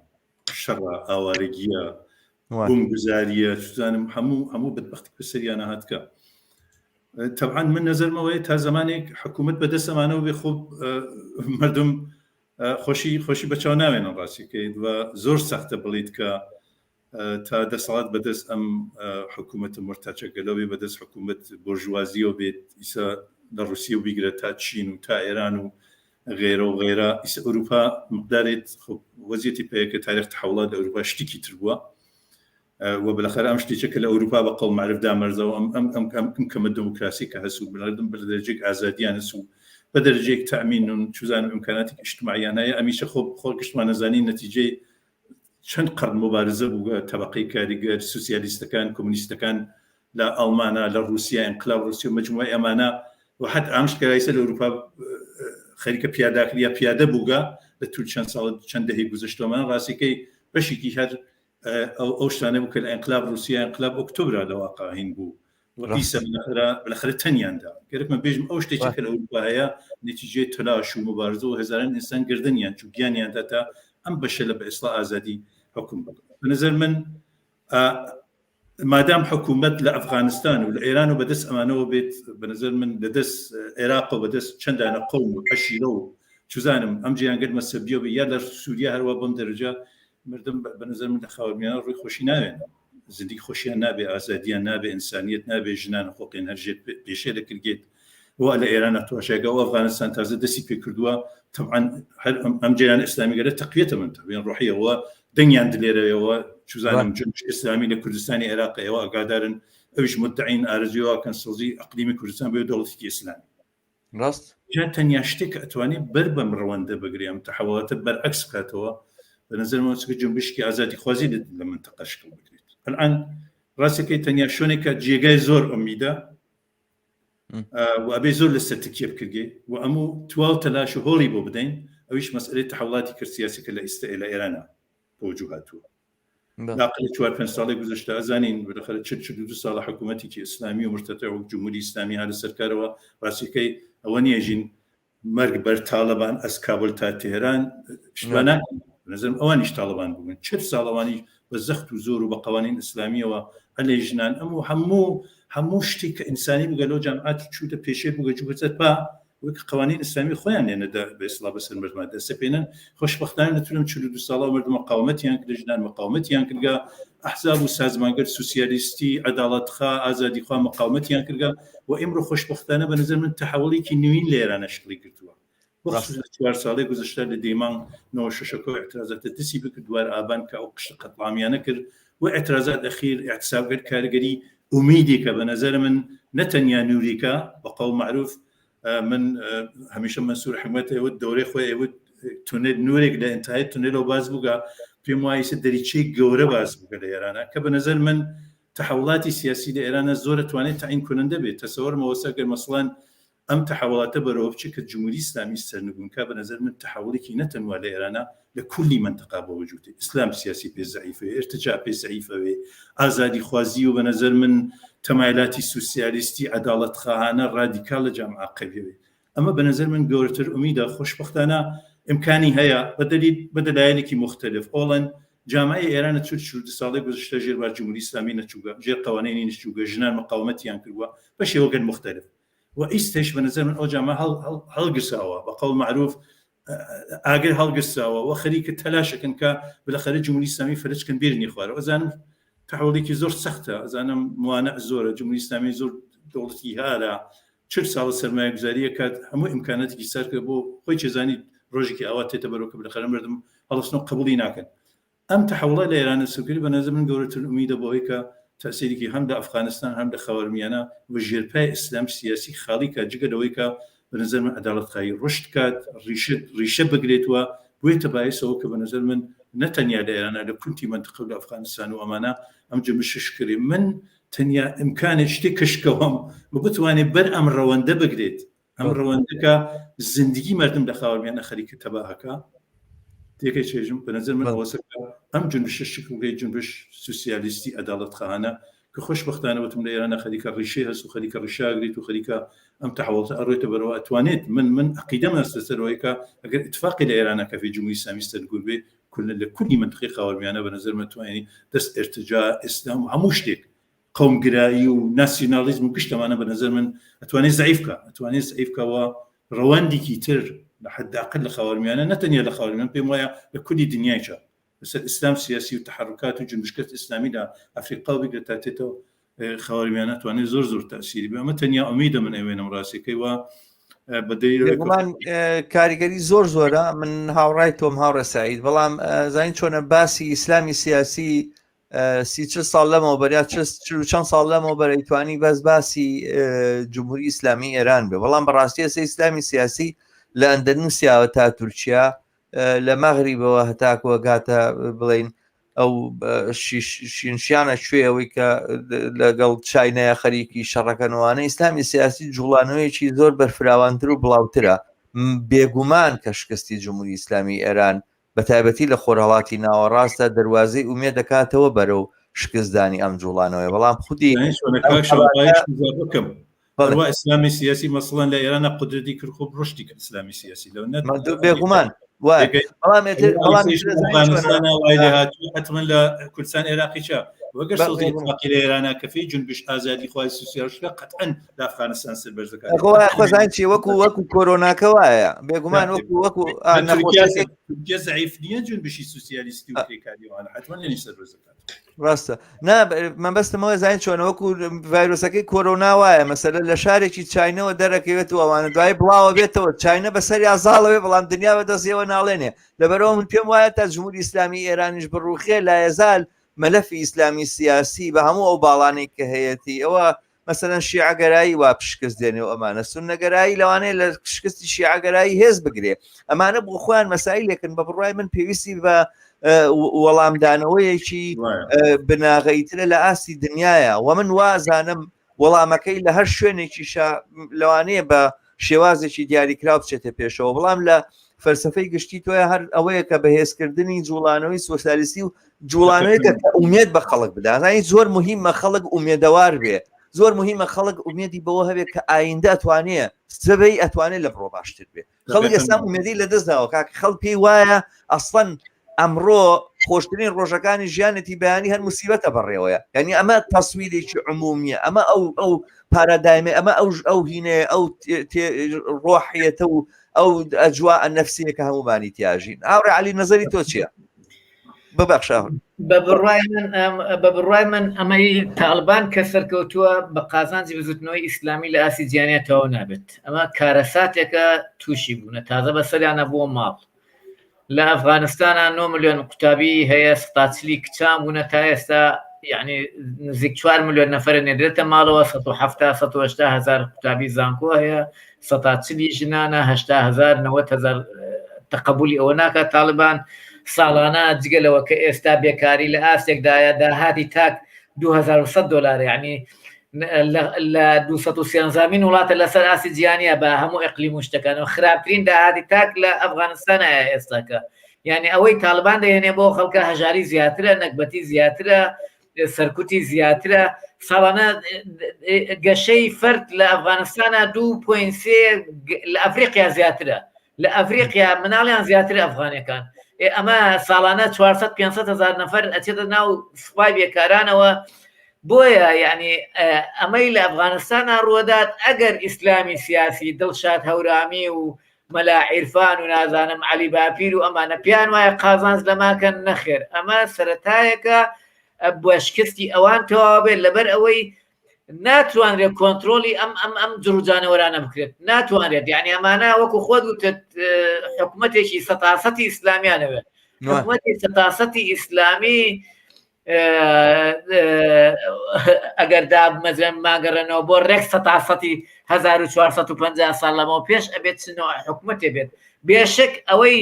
شەڕە ئاوارەگیە بوم گوزاریە چزانم هەموو هەموو بدبختی بەسەریانە هاتکە تەبعەن من نەزەرم ئەوەیە تا زەمانێک حکوومەت بەدەست ئەمانەوە بێ خۆ مردم خۆشی خۆشی بەچاو ناوێنن ڕاستیکەیت و زۆر سەختە بڵیت کە تا دەسەڵات بەدەست ئەم حکوومەتە مرتاچەگەلەوە بێ بەدەست حکوومەت بۆرژوازیەوە بێت ئیسا لە ڕوسیە و بیگرە تا چین و تا ئێران و غێرە و غێرە ئیسا ئەوروپا مقدارێت وەزیەتی پێیەکە تاریخ تحولات لە ئەوروپا شتێکی تر بووە و بالاخره ئەم شتێکە کە لە ئەوروپا بە قەول معرف دامەرزەوە ئەم ئەم ئەم ئەم ئەم کەمە دموکراسی کە هەس و مردم بە دەرەجەیەک ئازادیان هەس و بە دەرەجەیەک تەئمین و چوزانم ئیمکاناتێک ئیجتماعیان هەیە ئەمیشە خۆ خۆ گشتمان ئەزانین نەتیجەی چەند قەرن موبارزە بووە تەبەقەی کاریگەر سوسیالیستەکان کۆمۆنیستەکان لە ئەڵمانا لە ڕوسیا ئینقلاب ڕوسی و مجموعەی ئەمانە و حت ئامشت کەرایسە لە ئەوروپا خەریکە پیاداکرد یا پیادە بووگە لە تول چەند ساڵ چەند دەهەی گوزەشتەوەمان ڕاستیکەی بەشێکی هەر ئەو ئەو شتانە بوو کە لە ئینقلاب ڕوسیا ئینقلاب ئۆکتۆبرا لە واقع هین بوو و ئیسە بالاخرە بالاخرە تەنیاندا گەرەکمە بێژم ئەو شتێکی کە لە ئەوروپا هەیە نەتیجەی تەلاش و مبارزە و هەزاران ئینسان گردنیان چوو گیانیان دا تا ئەم بەشە لە بە ئیسڵا ئازادی حکوم بکەن بە نظر من مادام حکوومەت لە ئەفغانستان و لە ئێران و بەدەست ئەمانەوە بێت بە نظر من لە دەست عێراق و بەدەست چەندانە قەوم و عەشیرە و. چزانم ئەم جیانگەر مەسەبیەوە بێ یا لە سووریا هەروە بەم دەرەجە مردم بە نظر من لە خاوەرمیانە ڕووی خۆشی ناوێن زندگی خۆشیان نابێ ئازادیان نابێ ئینسانیت نابێ ژنان خۆقێن هەرژێت پێشێ دەکرگێت و لە ئێران تواشێگە و ئەفغانستان تازە دەستی پێ کردووە طبعا هەر ئەم جیان ئیسلامی گەرە تەقویەتە من تەبیان ڕۆحیەوە دەنگیان دلێرەوە چزانم جنبش ئیسلامی لە کوردستانی عێراق ئێوە ئاگادارن ئەویش مدعین ئارزوی کەن سۆزی ئەقلیمی کوردستان بێ دەوڵەتێکی ئیسلامی ڕاست. جا تەنیا شتێک کە ئەتوانێ بەر بەم ڕەوەندە بگرێ ئەم تەحەوەلاتە بەرعەکس بکاتەوە بە نەزەرمەوە چونکە جونبشکی ئازادیخوازی لە لە مەنتەقە شکڵ بگرێت ئەلئان ڕاستەکەی تەنیا شوێنێک کە جێگای زۆر ئومیدە و ئەبێ زۆر لەسەر تکیە بکرگێ و ئەموو تواو تەلاش و هۆڵی بۆ بدەین ئەویش مەسئلەی تەحەولاتی کرد سیاسەکە لە ئیستە لە ئێرانە بۆ وجوو هاتووە لاقل چوار پێنج ساڵی گوزەشتە ئەزانین بالاخرە 42 ساڵە حکوومەتێکی ئیسلامی و مرتەتع وەک جمهوری ئیسلامی هەر سەرکارەوە ڕاستیەکەی ئەوە نییە ژین مەرگ بەر تاڵەبان ئەس کابل تا تهران شتوان ناکەن نظرم ئەوانیش تاڵەبان بوون 40 ساڵەوانیش بە زەخت و زۆر و بە قوانین ئیسلامیەوە ئەلێ ژنان ئەم و هەموو هەموو شتێک کە ئینسانی بگە لەو جامعات چووتە پێشێ بووگە جووتە پا وەک قوانین ئیسلامی خۆیان لێ نەدا بە ئیسڵا بەسەر مردما دەسەپێنن خۆشبەختانە لە تورم 42 ساڵە مردم مقاومەتیان کرد ژنان مقاومەتیان کردگە ئەحزاب و سازمانگەر سوسیالیستی عەداڵەتخوا ئازادیخوا مقاومەتیان کردگە و ئیمڕۆ خۆشبەختانە بە نظر من تەحوڵێکی نوین لە ئێرانە شکڵی گرتووە بخصوص لە چوار ساڵی گوزەشتە لە دەیمانگ 96 اعتراضات دەسی بکرد دوار ئابان کە ئەو قشت قەتڵامیانە کرد و اعتراضات ئەخیر اعتصابگەر کارگەری ئومیدێکە بە نظر من نە تەنیا نوریکە بە قەول معروف من هەمیشە مەنسوور حکمەت ئەوت دەورەی خۆی ئەوت تونێل نورێک لە ئینتهای تونێلەوە باز بووگە پێم وایە دەریچەی گەورە باز بووگە لە ئێرانە کە بە نظر من تحولاتی سیاسی لە ئێرانە زۆر توانێت تعین کننده بێت تەسەوەرمەوەسە گەر مەسڵەن ئەم تەحەوڵاتە بەرەوە بچێت کە جمهوری ئیسلامی سەرنگون کا بە نەزەر من تەحەوڵێکی نە تەنوا لە ئێرانە لە کولی مەنتەقا بۆ وجود دێ ئیسلام سیاسی پێ زەعیفە ئرتجا پێ زەعیفە وێ ئازادی خوازی و بە نەزەر من تەمایلاتی سوسیالیستی عەداڵەتخواهانە ڕادیکال لە جامعە قەویە وێ ئەمە بە نەزەر من گەورەتر ئومیدە خۆشبەختانە ئیمکانی هەیە بە دەلیل بە دەلایلێکی موختەلف ئۆڵەن جامعەی ئێران چور چور ساڵی گوزشتە ژێر بار جمهوری ئیسلامی نەچووگە ژێر قەوانینی نەچووگە ژنان مقاومەتیان کردووە بە شێوەگەل موختەلف و ئیستەش بە نظر من ئەو جامە هەڵگرساوە بە قەول معروف ئاگر هەڵگرساوە و خەریکە تەلاشەکەن کە بالاخرە جمهوری ئیسلامی فەرجکەن بێرنی خوارەوە ئەزانم تەحوڵێکی زۆر سەختە ئەزانم موانع زۆرە جمهوری ئیسلامی زۆر دەوڵەتی هارە چل ساڵە سەرمایەگوزاریە کات هەموو ئیمکاناتێکی سەر کرد بۆ خۆی چێزانی ڕۆژێکی ئاوا تێتە بەرەوە کە بالاخرە مردم هەڵسن و قبولی ناکەن ئەم تەحەوڵە لە ئێرانە سوکری بە نەزەر من گەورەترین ئومیدە بۆ ئەوەی کە تەئسیرێکی هەم لە ئەفغانستان هەم لە خاوەرمیانە و ژێرپای ئیسلام سیاسی خاڵی کات جگە لەوەی کە بە نەزەر من عەداڵەتخواهی ڕشد کات ڕیشە ڕیشە بگرێت و بوێتە بایسەوە کە بە نەزەر من نە تەنیا لە ئێرانە لە کونتی مەنتقە و لە ئەفغانستان و ئەمانە ئەم جنبشە شکرێ من تەنیا ئیمکانێک شتێک کەشکەوەم و بتوانێت بەر ئەم ڕەوەندە بگرێت ئەم ڕەوەندەکە زندگی مردم لە خاوەرمیانە خەریکە تەباهەکە تێکەی چێژم بە نظر من ئەوەسە ئەم جنبشە شکڵگەی جنبش سوسیالیستی عەداڵەتخواهانە کە خۆشبەختانە وتم لە ئێرانە خەریکە ڕیشەی هەست و خەریکە ڕیشاگریت و خەریکە ئەم تەحوڵتە ئەڕێتە بەرەوە ئەتوانێت من من عقیدەم هەست لەسەرەوەی کە ئەگەر اتفاقی لە ئێرانە کەفی جمهوری ئیسلامی سەرگور بێ کل لە کولی منطقی خاوەرمیانە بە نظر من توانێت دەست ارتجا ئیسلام و هەموو شتێک قەومگرایی و ناسیونالیزم و گشت ئەمانە بە نەزەر من ئەتوانێت زەعیف کا ئەتوانێت زەعیف کا و ڕەوەندێکی تر لە حداقل لە خاوەرمیانە نە تەنیا لە خاوەرمیان پێم وایە لە کولی دنیایشە لەسەر ئیسلام سیاسی و تەحەڕوکات و جنبشکەت ئیسلامی لە ئەفریقا و بگرە تا تێتەوە خاوەرمیانە توانێت زۆر زۆر تەسیری بێ ئەمە تەنیا ئومیدە من ئەوێنم ڕاستیەکەی وا بەدەیگومان کاریگەری زۆر زۆرە من هاوڕای تۆم هاوڕێ سعید بەڵام زانین چۆنە باسی ئیسلامی سیاسی سی چل ساڵ لەمەوبەر یا چەند ساڵ لەمەوبەر ئەیتوانی بەس باسی جمهوری ئیسلامی ئێران بێ بەڵام بەڕاستی ئێستا ئیسلامی سیاسی لە ئەندەنووسیاوە تا تورکیا لە مەغریبەوە هەتاکوە گاتە بڵین ئەو شینشیانە کوێ ئەوەی کە لەگەڵ چینەیە خەریکی شەڕەکەنوانە ئیسلامی سیاسی جوڵانەوەیەکی زۆر بەرفراوانتر و بڵاوترە بێگومان کە شکستی جمهوری ئیسلامی ئێران بەتایبەتی لە خۆرهەڵاتی ناوەڕاستدا دەروازەی ئومێد دەکاتەوە بەرەو شکستدانی ئەم جوڵانەوەیە بەڵام خودی ئیسلامی سیاسی مەسڵەن لە ئێرانە قودرەتی کرد خۆ ڕشتی کرد ئیسلامی سیاسی لەو بێگومان. بەڵام بەڵام حتما لە کوردستان عێراقی چە وەگەر سۆزی اتفاقی لە ئێرانە کە فی جنبش ئازادی خوای سوسیال قطعا لە ئەفغانستان سەر بەرز دەکات خۆزان چی وەکو وەکو کۆرۆناکە وایە بێگومان وەکو وەکو تورکیا زعیف نییە جنبشی سوسیالیستی و کرێکاری وانە حتما لێنی سەر بەرز دەکات ڕاستە نا مەبەستمەوە زانین چۆنە وەکو ڤایرۆسەکەی کۆرۆنا وایە مەسەلە لە شارێکی چینەوە دەرەکەوێت و ئەوانە دوای بڵاوە بێتەوە چینە بەسەر یا زاڵەوێ بەڵام دنیا بە دەستیەوە ناڵێنێ لەبەرەوە من پێم وایە تا جمهوری ئیسلامی ئێرانیش بڕوخێ لایەزال مەلەفی ئیسلامی سیاسی بە هەموو ئەو باڵانەی کە هەیەتی ئەوە مەسەلەن شیعەگەرایی وا پشکست دێنێ و ئەمانە سوننەگەرایی لەوانەیە لە شکستی شیعەگەرایی هێز بگرێ ئەمانە بۆ خۆیان مەسایلێکن بە بڕوای من پێویستی بە وەڵامدانەوەیەکی بناغەیترە لە ئاستی دنیاە و من وازانم وەڵامەکەی لە هەر شوێنێکیشە لەوانەیە بە شێوازێکی دیاریکراو بچێتە پێشەوە بەڵام لە فەلسفەی گشتی تۆیە هەر ئەوەیە کە بەهێزکردنی جوڵانەوەی سۆسیالیستی و جوڵانەوەی کە ئومێد بە خەڵک بدازانی زۆر مهمە خەڵک ئومێدەوار بێ زۆر مهمە خەڵک ئومێدی بەوە هەبێت کە ئایندە ئەتوانێ سبەی ئەتوانێت لە بڕۆ باشتر بێ خەڵک ئێستا ئومێدی لە دەست داوە کاک خەڵک پێی وایە ئەسڵەن ئەمڕۆ خۆشترین ڕۆژەکانی ژیانێتی بەیانی هەر مسیبەتە بەڕێوەیە یعنی ئەمە تەسویرێکی عمومیە ئەمە ئەو ئەو پارادایمە ئەمە ئەو ئەو هینەیە ئەو ڕۆحیەتە و ئەو ئەجوا نەفسیە کە هەمومانی تیاژین هاوڕێ علی نظری تۆ چییە؟ ببەخشە بە بڕوای من بە بڕوای من ئەمەی تاالبان کە سەرکەوتووە بە قازانجی بزوتنەوەی ئیسلامی لە ئاسی جیانە تەواو نابێت ئەمە کارەساتێکە تووشی بوونە تازە بەسەریانە بووە ماڵ لە ئەفغانستانا 9 ملیۆن قوتابی هەیە سەتا چلی کچان بوونە تا ئێستا یعنی نزیک 4 ملیۆن نەفرە نێدرێتە ماڵەوە 170 180 هزار قوتابی زانکۆ هەیە سەتا چلی ژنانە 80 هزار 90 هزار تەقەبولی ئەوە ناکات تاالبان ساڵانە جگە لەوە کە ئێستا بێکاری لە ئاستێکدایە داهاتی تاک 2100 دلار یعنی لە 213 وڵاتە لەسەر ئاستی جیهانیە بە هەموو ئەقلیم و شتەکانەوە خراپترین داهاتی تاک لە ئەفغانستانە ئێستاکە یعنی ئەوەی تاالبان دەهێنێ بۆ خەڵکە هەژاری زیاترە نەگبەتی زیاترە سەرکوتی زیاترە ساڵانە گەشەی فەرد لە ئەفغانستانە 2.3 لە ئەفریقیا زیاترە لە ئەفریقیا مناڵیان زیاتر ئەفغانەکان ئەمە ساڵانە 400 500 هزار نەفەر ئەچێتە ناو سوپای بێکارانەوە بۆیە یعنی ئەمەی لە ئەفغانستانا ڕوەدات ئەگەر ئیسلامی سیاسی دڵشاد هەورامی و مەلا عیرفان و نازانم عەلی باپیر و ئەمانە پێیان وایە قازانج لەماکەن نەخێر ئەمە سەرەتایەکە بە شکستی ئەوان تەواو بێت لەبەر ئەوەی ناتوانرێت کۆنتترۆلی ئەم ئەم ئەم جڕجانەوەرانە بکرێت ناتوانرێت یعنی ئەمانە وەکو خۆت وتت حکوومەتێکی سەتاسەتی ئیسلامیانەوێت حکوومەتی سەتاسەتی ئیسلامی ئەگەر دابمەزرێن ماگەڕێنەوە بۆ ڕێک سەتاسەتی 1450 ساڵ لەمەوە پێش ئەبێت چنەوە حکوومەتێ بێت بێشک ئەوەی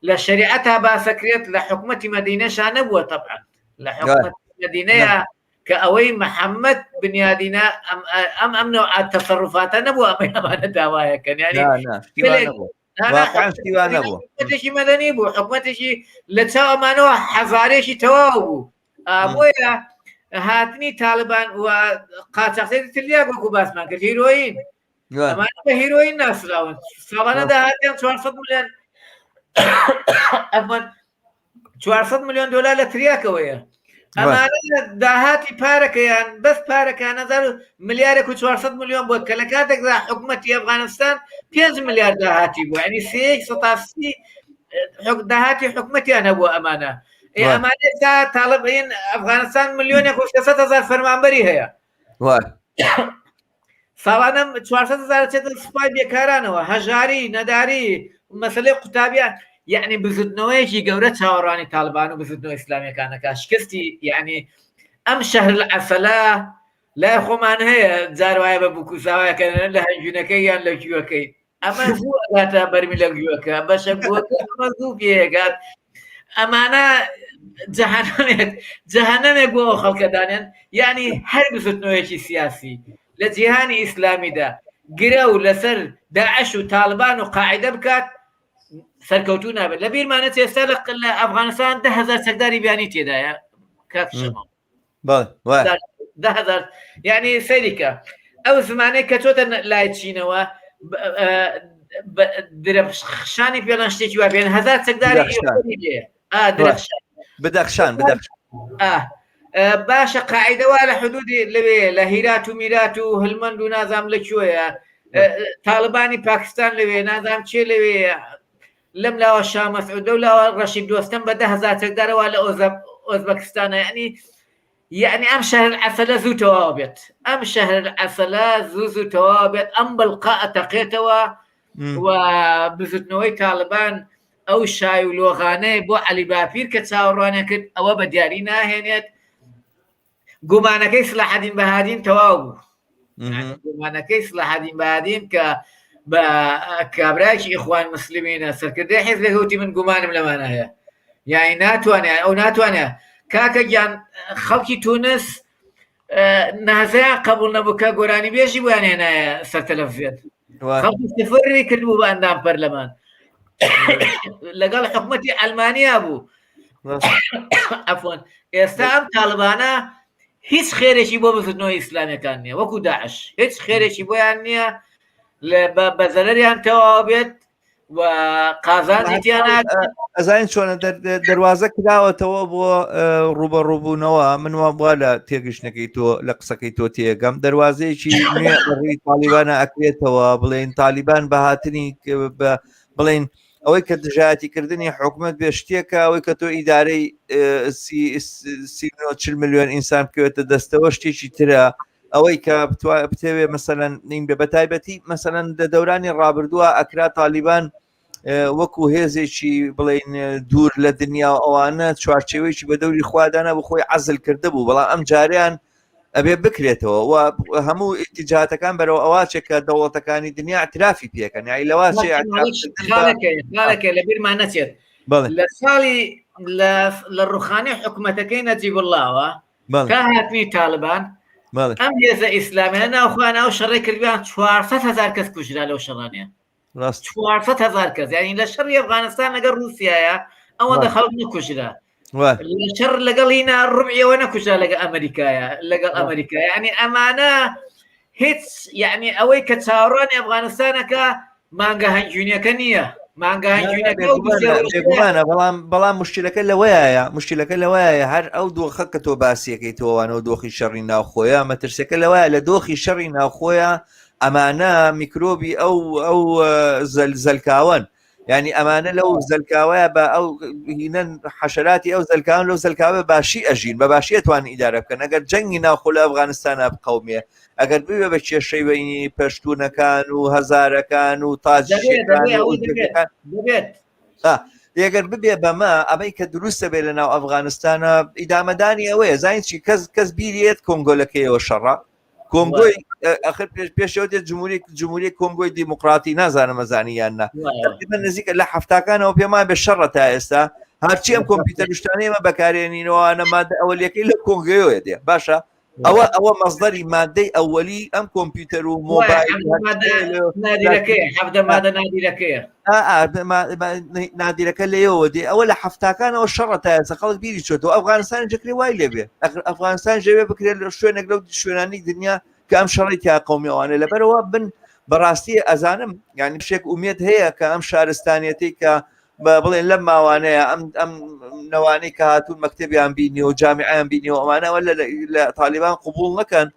لە شریعەتا باسەکرێت لە حکوومەتی مەدینەشا نەبووە تەبعەن لە حکوومەتی مەدینەیە کە ئەوەی محەممەد بنیادینا ئەم ئەم نەوع تەسەڕوفاتە نەبوو ئەمەی ئەمانە داوایەکەن یعنی حکومەتێکی مەدەنی بوو حکومەتێکی لە چاو ئەمانەوە هەزارێکی تەواو بوو بۆیە هاتنی تاالبان و قاچاخێتی تریا وەکو باسمان کرد هیرۆین ئەمانە بە هیرۆین ناسراون ساڵانە داهاتیان 400 میلیۆن ئەفوان 400 میلیۆن دلار لە تریاکەوەیە ئەمانە داهاتی پارەکەیان بەس پارەکان هزار ملیارێک و 400 میلیۆن بووە کە لە کاتێکدا حکوومەتی ئەفغانستان 5 ملیار داهاتی بوو ینی سێ سەتا سی داهاتی حکوومەتیان هەبوو ئەمانە ئەمانە تا تاڵبین ئەفغانستان ملیۆنێک و 600 هزار فەرمانبەری هەیە ساڵانە 400 هزار چێتە سوپای بێکارانەوە هەژاری نەداری مەسلەی قوتابیان یعنی بزوتنەوەیەکی گەورە چاوەڕوانی تاالبان و بزوتنەوە ئیسلامیەکانەکە شکستی یعنی ئەم شەهر العەسەلە لای خۆمان هەیە جار وایە بە بووکوساوایەکە لە هەنگوینەکەی یان لە گوێەکەی ئەمە زوو ئەگاتە بەرمی لە گوێەکە بەشە گووەکە ئەمە زوو پێگات ئەمانە جەهەنەمێک جەهەنەمێک بۆ ئەو خەڵکە دانێن یعنی هەر بزوتنەوەیەکی سیاسی لە جیهانی ئیسلامیدا گرە و لەسەر داعش و تاالبان و قاعدە بکات سەرکەوتوو نابێت لە بیرمانە ئێستا لە ئەفغانستان دههزار چەکداری بیانی تێدایە کاک شەماڵ دههزار یعنی سەیریکە ئەو زمانەی کە چۆتە لای چینەوە. درەخشانی پێڵەن شتێکی وا بێن هەزار چەکداری درەخشان بدەخشان بدەخشان باشە قاعدەوە لە حدودی لەوێ لە هیرات و میرات و هلمەند و نازام لە کوێیە تاالبانی پاکستان لەوێ نازام چێ لەوێ لەم لاوە شا مەسعود لەو لاوە ڕەشید دۆستەم بە 10000 چەکدارەوە لە ئۆزبەکستانە یعنی یعنی ئەم شەهر عەسەلە زوو تەواو بێت ئەم شەهر عەسەلە زوو زوو تەواو بێت ئەم بڵقە ئەتەقێتەوە و بزوتنەوەی تاالبان ئەو شای و لۆغانەی بۆ عەلی باپیر کە چاوەڕوانە کرد ئەوە بە دیاری ناهێنێت گومانەکەی سلاحەدین بەهادین تەواو بوو گومانەکەی سلاحەدین بەهادین کە بە کابراایکی ئیخوان مسلمینە سەرکردەی حیزبێک وتی من گومانم لەمانە هەیە یانی ناتوانێت ئەو ناتوانێت کاکە گیان خەڵکی تونس نازیان قبول نەبوو کە گۆرانی بێژی بۆیان هێنایە سەر تەلەڤزیۆن خەڵکی سفری کردبوو بە ئەندام پەرلەمان لەگەڵ حکوومەتی ئەلمانیا بوو عفوان ئێستا ئەم تاالبانە هیچ خێرێکی بۆ بزوتنەوەی ئیسلامیەکان نییە وەکو داعش هیچ خێرێکی بۆیان نییە بە زەرەریان تەواو بێت و قازانجی تیانە ئەزانین چۆنە دەواازە کراوەتەوە بۆ ڕوبەڕووبوونەوە من وام وا لە تێگەشتنەکەی تۆ لە قسەکەی تۆ تێگەم دەواازەیەکی نوێ ڕووی تالیبانە ئەکرێتەوە بڵێن تالیبان بە هاتنی بڵێن ئەوەی کە دژایەتیکردنی حکومت بێ شتێکە ئەوەی کە تۆ ئیدارەی 40 میلیۆن ئینسان بکەوێتە دەستەوە شتێکی ترە ئەوەی کە بتەوێ مەسەلەن نین بێ بەتایبەتی مەسەلەن لە دەورانی ڕابردووە ئەکرا تالیبان وەکو هێزێکی بڵین دوور لە دنیا و ئەوانە چوارچێوەیەکی بە دەوری خوادانە بۆ خۆی عزل کرده بوو بەڵام ئەم جاریان ئەبێ بکرێتەوە و هەموو ئیتیجاتەکان بەرەوە ئەوواچێک کە دەوڵەتەکانی دنیا اعترافی پێکەن یای لەواچێ لە بیرمان نەچێت لە ساڵی لە ڕوخانی حکوومەتەکەی نەجیب اللهوە تا هاتنی تاالبان ئەم هێزە ئیسلامیانە ناوخۆیان ئەو شەڕی کردویان 400 هزار کەس کوژرا لەو شەڕانە 400 هزار کەس یعنی لە شەڕی ئەفغانستان لەگەڵ رووسایە ئەوەندە خەڵک نەکوژرا لە شەڕ لەگەڵ هینا ڕبعیەوە نەکوژرا لەگە ئەمریکایە لەگەڵ ئەمریکا یعنی ئەمانە هیچ یعنی ئەوەی کە چاوەڕوانی ئەفغانستانەکە مانگە هەنگوینەکە نییە مانگە هەنگوینەکە بێگومانە بەڵام بەڵام مشکلەکە لەوەیە مشکلەکە لەوەیە هەر ئەو دۆخە کە تۆ باسیەکەی تۆوانەوە دۆخی شەڕی ناوخۆیە مەترسەکە لەوەیە لە دۆخی شەڕی ناوخۆیە ئەمانە میکرۆبی ئەو ئەو زەل زەلکاوەن ینی ئەمانە لەو زەلکاوەیە بە ئەو هینەن حەشراتی ئەو زەلکاون لەو زەلکاوە باشی ئەژین بە باشی ئەتوان ئیدارە بکەن ئەگەر جەنگی ناوخۆ لە ئەفغانستانە بقەومێ ئەگەر ببێ بە کێشەی بینی پەشتونەکان و هەزارەکان و تاجیکەکان ئەگەر ببێ بەمە ئەمەی کە دروستە بێ لە ناو ئەفغانستانە ئیدامەدانی ئەوەیە زانین چی کەس کەس بیرێت کۆنگۆلەکەیەوە شەڕە کۆنگۆی ئەخر پێش پێشەوە دێت جمهوری جمهوری کۆنگۆی دیموکراتی نازانم ئەزانی یان نا تقریبا نزیکە لە هەفتاکانەوە پێمان بێ شەڕە تا ئێستا هەرچی ئەم کۆمپیوتەر شتانەی ئێمە بەکارێنینەوە مادە ئەوەلیەکەی لە کۆنگۆیەوە دێ باشە ئەوە ئەوە مەزدەری مادەی ئەوەلی ئەم کۆمپیوتەر و مۆبایل نادیرەکەیە نادیرەکە لێەوە دێ ئەوە لە هەفتاکانەوە شەڕە تا ئێستا خەڵک بیری چێتەوە ئەفغانستان جەکرێ وای لێبێ ئەفغانستان ژەوێ بکرێت لە شوێنێک لەو شوێنانی دنیا کە ئەم شەڕی تیا قومیەوانە لەبەرەوە بن بەڕاستی ئەزانم یعنی شێک ئومێد هەیە کە ئەم شارستانیەتی کە بە بڵێن لەم ماوانەیە ئەم ئەم نەوانەی کە هاتوون مەکتەبیان بینی و جامیعیان بینی و ئەمانەوە لە تالیبان قوبول نەکەن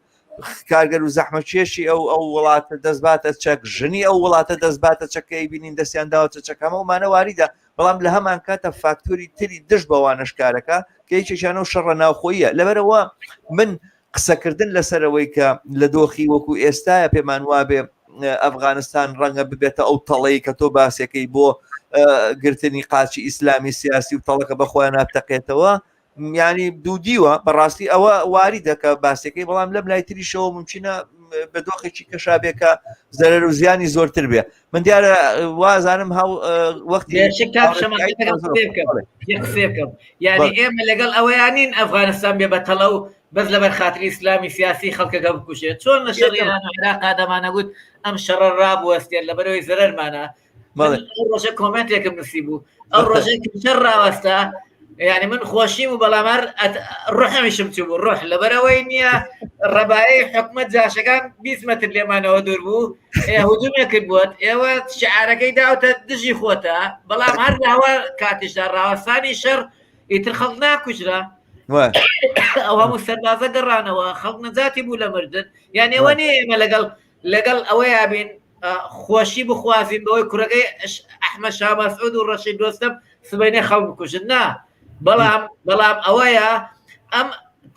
کارگەر و زەحمەتکێشی ئەو ئەو وڵاتە دەستباتە چەک ژنی ئەو وڵاتە دەستباتە چەکەی بینین دەستیان داوەتە چەک هەمە ئەومانە واریدە بەڵام لە هەمان کاتە فاکتۆری تری دژ بەوانەش کارەکە کە یەکێکیان ئەو شەڕە ناوخۆیە لەبەرەوە من قسەکردن لەسەرەوەی کە لە دۆخی وەکو ئێستاە پێمان وابێ ئەفغانستان ڕەنگە ببێتە ئەو تەڵەی کە تۆ باسەکەی بۆ گرتنی قاچی ئیسلامی سیاسی و تەڵەکە بە خۆیان ناتەقێتەوە ینی دوو دیوە بەڕاستی ئەوە واری دەکە باسەکەی بەڵام لەم لای تریشەوە ممکنە بە دۆخێکی کەشابێکە زەرەر و زیانی زۆرتر بێ من دیارە وازانم هاو وەختی قسێ بکەم یعنی ئێمە لەگەڵ ئەوەیانین ئەفغانستان بێ بە تەڵە و بەس لەبەر خاتری ئیسلامی سیاسی خەڵکەکە بکوژێت چۆن لە شەڕی عێراقا دەمانەگوت ئەم شەڕە ڕابوەستێت لەبەرەوەی زەرەرمانە ڕۆژە کۆمنتێکم نووسی بوو ئەو ڕۆژەی شەڕ ڕاوەستا. یعنی من خۆشیم و بەڵام هەر ڕحمیشم چوو بوو ڕح لەبەرەوەی نییە ڕەبایی حکومت جاشەکان 20 متر لێمانەوە دوور بوو هجومێ کرد بووت ئێوە شعارەکەی داوتە دژی خۆتە بەڵام هەر لەوە کاتیشدا ڕاوەستانی شەڕ ئیتر خەڵک ناکوژرا ئەو هەموو سەربازە گەڕانەوە خەڵک نەجاتی بوو لە مردن یان ئێوە نییە ئێمە لەگەڵ لەگەڵ ئەوەیا بین خۆشی بخوازین بەوەی کوڕەکەی ئەحمە شامەسعود و ڕەشید دۆستم سبەینێ خەڵک بکوژن نا بەڵام بەڵام ئەوەیە ئەم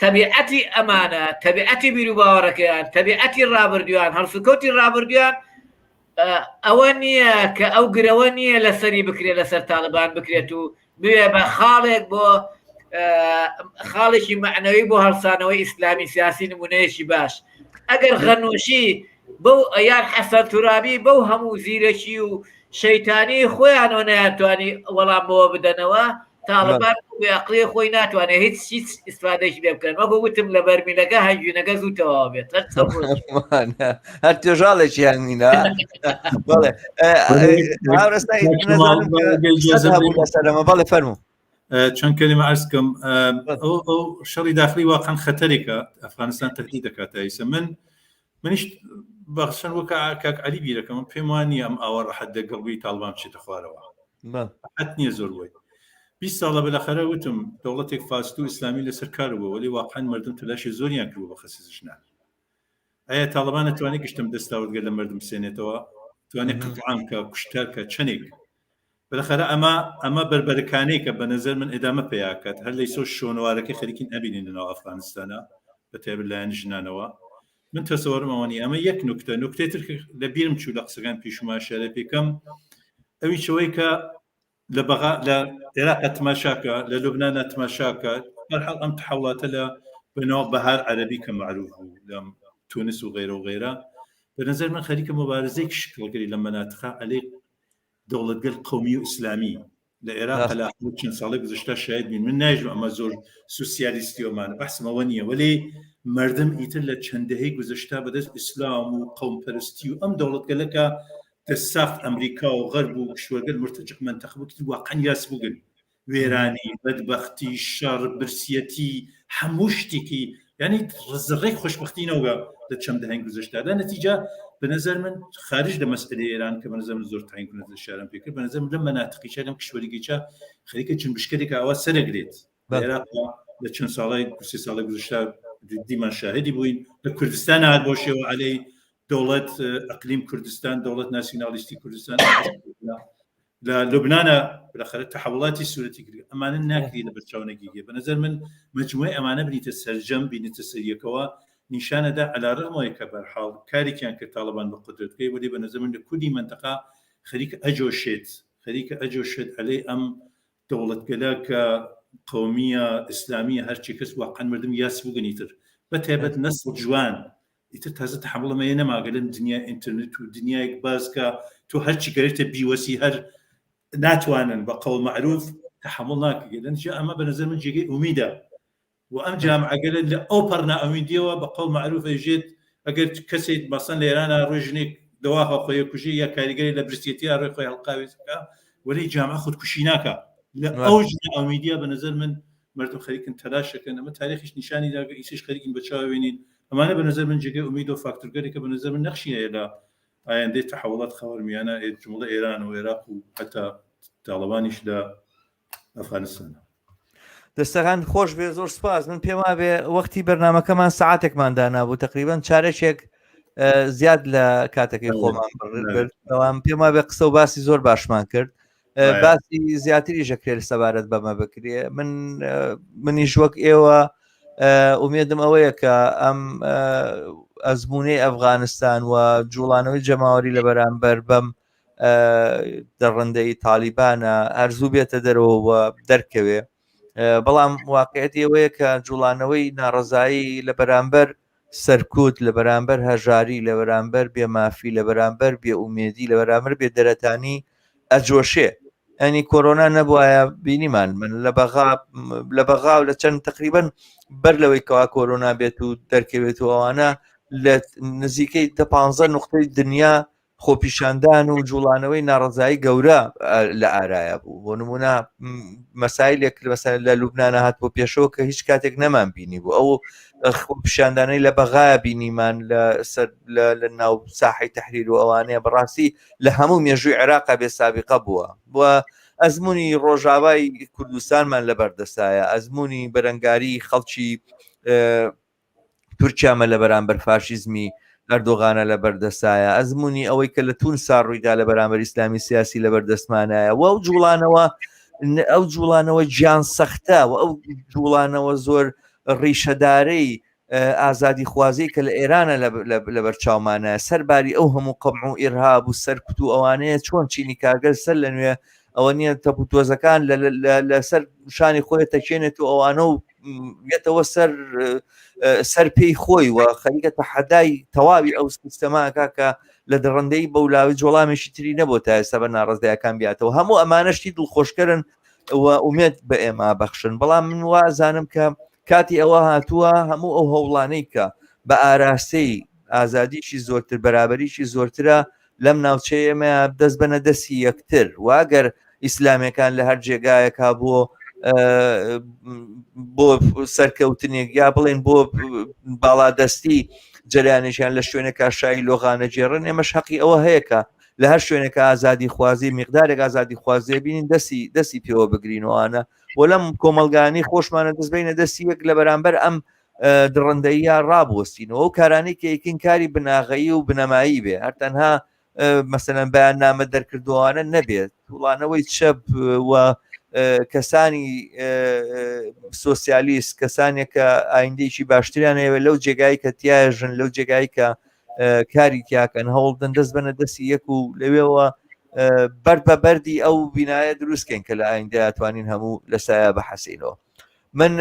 تەبیعەتی ئەمانە تەبیعەتی بیر و باوەڕەکەیان تەبیعەتی ڕابردویان هەڵسوکەوتی ڕابردویان ئەوە نییە کە ئەو گرەوە نییە لەسەری بکرێت لەسەر تاالبان بکرێت و بوێ بە خاڵێک بۆ خاڵێکی مەعنەوی بۆ هەڵسانەوەی ئیسلامی سیاسی نمونەیەکی باش ئەگەر غەنوشی بەو یان حەسەن تورابی بەو هەموو زیرەکی و شەیتانی خۆیانەوە نەیانتوانی وەڵام بەوە بدەنەوە تاڵبان عقلی خۆی ناتوانێت هیچ هیچ ئیسفادەیەکی لێ بکەن وەکو وتم لە بەرمیلەکە هەنگوینەکە زوو تەواو بێت هەر توێژاڵێکی هەنگوینە بەڵێ لەسەرەمە بەڵێ فەرموو چەند کەلیمە عرض کەم ئەو ئەو شەڕی داخلی واقعا خەتەرێکە ئەفغانستان تهدید دەکات ئیسە من منیش بەخشن وەکە کاک علی بیرەکەم پێم وان نییە ئەم ئاوا ڕەحەت دەگەڵ تاڵبان بچێتە خوارەوە حەت نییە زۆر بۆی 20 ساڵە بەلاخەرە وتم دەوڵەتێک فاست و ئیسلامی لەسەر کار بووە وەلی واقعا مردم تەلاشی زۆریان کردووە بە خەسی ژنان ئایا تاڵبان توانێت گشتم دەستاوردگە لە مردم بسێنێتەوە توانێت قەتعام کە کوشتار کە چەندێک بەلەخەرە ئەمە ئەمە بەربەرەکانێکە بە نەزەر من ئێدامە پێیاکات هەر لەی سۆ شۆنەوارەکەی خەریکین ئەبینین لەناو ئەفغانستانە بە تایبەت لایەن ژنانەوە من تەسەوەرم ئەوە نییە ئەمە یەک نوکتە نوکتەی تر لە بیرم چوو لە قسەکان پیشوما شارە پێکەم ئەوی چەوەی کە لە بەغا لە عێراق تماشاکە لە لوبناە تماشاکە بەرحاڵ ئەم تحولاتە لە بەناو بەهار عەربی کە معروف بوو لە تونس و غێرە و غێرە بە نظر من خەریکە مبارزەیەک شکڵگەری لە مەناتقا عەلەی دەوڵەتگەل قەومی و ئیسلامی لە عێراق لە چەند ساڵی گوزشتە شاید بین من نایژم ئەمە زۆر سوسیالیستی ئەمانە بەحسم ئەوە نییە وەلێ مردم ئیتر لە چەند دەهەی گوزشتە بەدەست ئیسلام و قەومپەرستی و ئەم دەوڵەتگەلەکە دەست ساخت ئەمریکا و غەرب و کشوەرگەل مرتەجع مەنتەقە بوو واقعا یاس بووگن وێرانی، بەدبەختی، شەڕ، برسیەتی، هەموو شتێکی یانی زڕێک خۆشبەختی نەوگە لە چەند دەهەی گوزەشتە لە نەتیجە بە نظر من خارج لە مەسئلەی ئێران کە بە نظر من زۆر تعین کنە شارم پێ کرد بە نظر من لەم مەناتقیچە لەم کشوەریگەیچە خەریکە جنبشکەرێک ئاوا سەرەگرێت عێراق لە چەند ساڵی سێ ساڵی گوزەشتە دیمان شاهدی بووین لە کوردستان هات بۆ شێوە عەلەی دەوڵەت ئەقلیم کوردستان دەوڵەت ناسیونالیستی کوردستان لە لوبناە بالاخرە تحولاتی سوورەتی کرد ئەمانە ناکری لە بەرچاو نەگیریە بە نظر من مجموعی ئەمانە بنیتە سەرجەم بینیتە سەریەکەوە نیشانەدا علا رغمەوەی کە بەرحاڵ کارێکیان کرد تاڵبان بە قدرەتەکەی وەلی بە نظر من لە کولی منتەقا خەریکە ئەجۆشێت خەریکە ئەجۆشێت عەلەی ئەم دەوڵەتگەلە کە قومیە ئیسلامیە هەرچی کەس واقعا مردم یاس بووگن ئیتر بە تایبەت نەسڵ جوان ئیتر تازە تەحەموڵم ئەیە نەماگە لەم دنیای ئینتەرنێت و دنیایەک باز کە تۆ هەرچی گەرێتە بیوەسی هەر ناتوانن بە قەول مەعروف تەحەموڵ ناکرێت لەنجا ئەمە بە نظر من جێگەی ئومیدە و ئەم جامعەگەلە لە ئەو پەڕ نائومیدیەوە بە قەول مەعروف ئەیژێت ئەگەر کەسێک مەسەن لە ئێرانە ڕۆی ژنێک دەواخە خۆی کوژی یا کاریگەری لە برسێتیا ڕۆی خۆی هەڵقاوێتەکە وەلی جامعە خودکوشی ناکا لە ئەو نائومیدیە بە نظر من مردم خەریکن تەلاشەکەن ئەمە تاریخیش نیشانی داگە ئیسیش خەریکین بە چاوێنین ئەمانە بە نظر من جێگەی ئومید و فاکتورگەلێکە بە نظر من نەخشی هەیە لە ئایندەی تەحوڵات خاوەرمیانە جمڵە ئێران و عێراق و حتا تاڵەبانیش لە ئەفغانستان. دەستەکان خۆش بێ زۆر سپاس من پێم وابێ وەختی بەرنمەکەمان سعاتێکمان دانابوو تقریبان چارەکێک زیاد لە کاتەکەی خۆمان بەڵام پێم وابێ قسە و باسی زۆر باشمان کرد باسی زیاتری ژەکرێت سەبارەت بەمە بکرێ من منیش وەک ئێوە ئومێدم ئەوەیە کە ئەم ئەزمونەی ئەفغانستان و جوڵانەوەی جەماوەری لە بەرامبەر بەم دەڕندەی تالیبانە هەرزوو بێتە دەرەوە و دەرکەوێ بەڵام واقعەتی ئەوەیە کە جوڵانەوەی ناڕەزایی لە بەرامبەر سەرکوت لە بەرامبەر هەژاری لە بەرامبەر بێمافی لە بەرامبەر بێئومێدی لە بەرامبەر بێدەرەتانی ئەجۆشێ ئەنی کۆرۆنا نەبواە بینیمان من لە بەغا لە بەغا و لە چەند تقریبن بەر لەوەی کەوا کۆرۆنا بێت و دەرکەوێت و ئەوانە لە نزیکەی دە پ نقطەی دنیا خۆپیشاندان و جوڵانەوەی ناڕزایی گەورە لە ئارایە بوو. بۆ نمونە مەسایلێک مەسەلەن لە لوبناە هات بۆ پێشەوە کە هیچ کاتێک نەمان بینی بوو. ئەو خۆپیشاندانەی لە بەغایا بینیمان لە سەر لە ناو ساحەی تەحریر و ئەوانەیە بەڕاستی لە هەموو مێژووی عێراقا بێ سابقە بووە. و ئەزمموی ڕۆژاوای کوردستانمان لە بەردەسایە، ئەزمموی بەرەنگاری خەڵکی تورکیامە لە بەرامبەر فاشیزمی ئەردۆغانە لە بەردەسایە، ئەزمموی ئەوەی کە لە تونسا ڕوویدا لە بەرامبەر ئیسلامی سیاسی لە بەردەستمانایە و ئەو جوڵانەوە ئەو جوڵانەوە گیان سەختە و ئەو جوڵانەوە زۆر ڕیشەدارەی ئازادی خوازی کە لە ئێرانە لەبەر چاومانە سەرباری ئەو هەموو قەمع و ئیرهاب و سەرکوت و ئەوانەیە چۆن چینی کارگەر سەر لە نوێ ئەوە نییە تەپ و تۆزەکان لەسەر شانی خۆی تەکێنێت و ئەوانە و یەتەوە سەر سەر پێی خۆی و خەریکە تەحەدای تەواوی ئەو سیستەماکە کە لە دڕندەی بەولاوی جۆڵامێکی تری نەبوو تا ئێستا بە ناڕزدایەکان بیاتەوە. هەموو ئەمانەشتی دڵخۆشکەرن و ئومێد بە ئێمە بەخشن، بەڵام من وازانم کە کاتی ئەوە هاتووە هەموو ئەو هەوڵانەی کە بە ئاراستەی ئازادیشی زۆرتر بەرابەریشی زۆرترە لەم ناوچەیە ئێمە دەست بەنە دەستی یەکتر. واگەر ئیسلامەکان لە هەر جێگایەکا بۆ بۆ سەرکەوتنێک یا بڵێن بۆ باڵادەستی جەریانێکیان لە شوێنێکا شایی لۆغانە گێڕن، ئێمەش حەقی ئەوە هەیە کە لە هەر شوێنێکە ئازادی خوازی میقدارێک ئازادی خوازیە بینین دەستی دەستی پێوە بگرینەوەوانە و لەم کۆمەلگانی خۆشمانە دەست بینە دەستی یەک لە بەرامبەر ئەم دڕندەیە ڕابوەستینەوە. ئەو کارانەی کە یەکین کاری بناغەیی و بنەمایی بێ، هەر تەنها مەسەلەن بەیان نامە دەرکردووانە نەبێت، وڵانەوەی چەپ و کەسانی سۆسیالیست، کەسانێک کە ئایندێکی باشتریان هەیە لەو جێگای کە تایژن، لەو جێگای کە کاری تیاکەن، هەوڵدن دەست بەنە دەستی یەک و لەوێەوە بەرد بە بەردی ئەو بینایە دروستکەین کە لە ئایندە توانین هەموو لە سایە بەحەسینەوە. من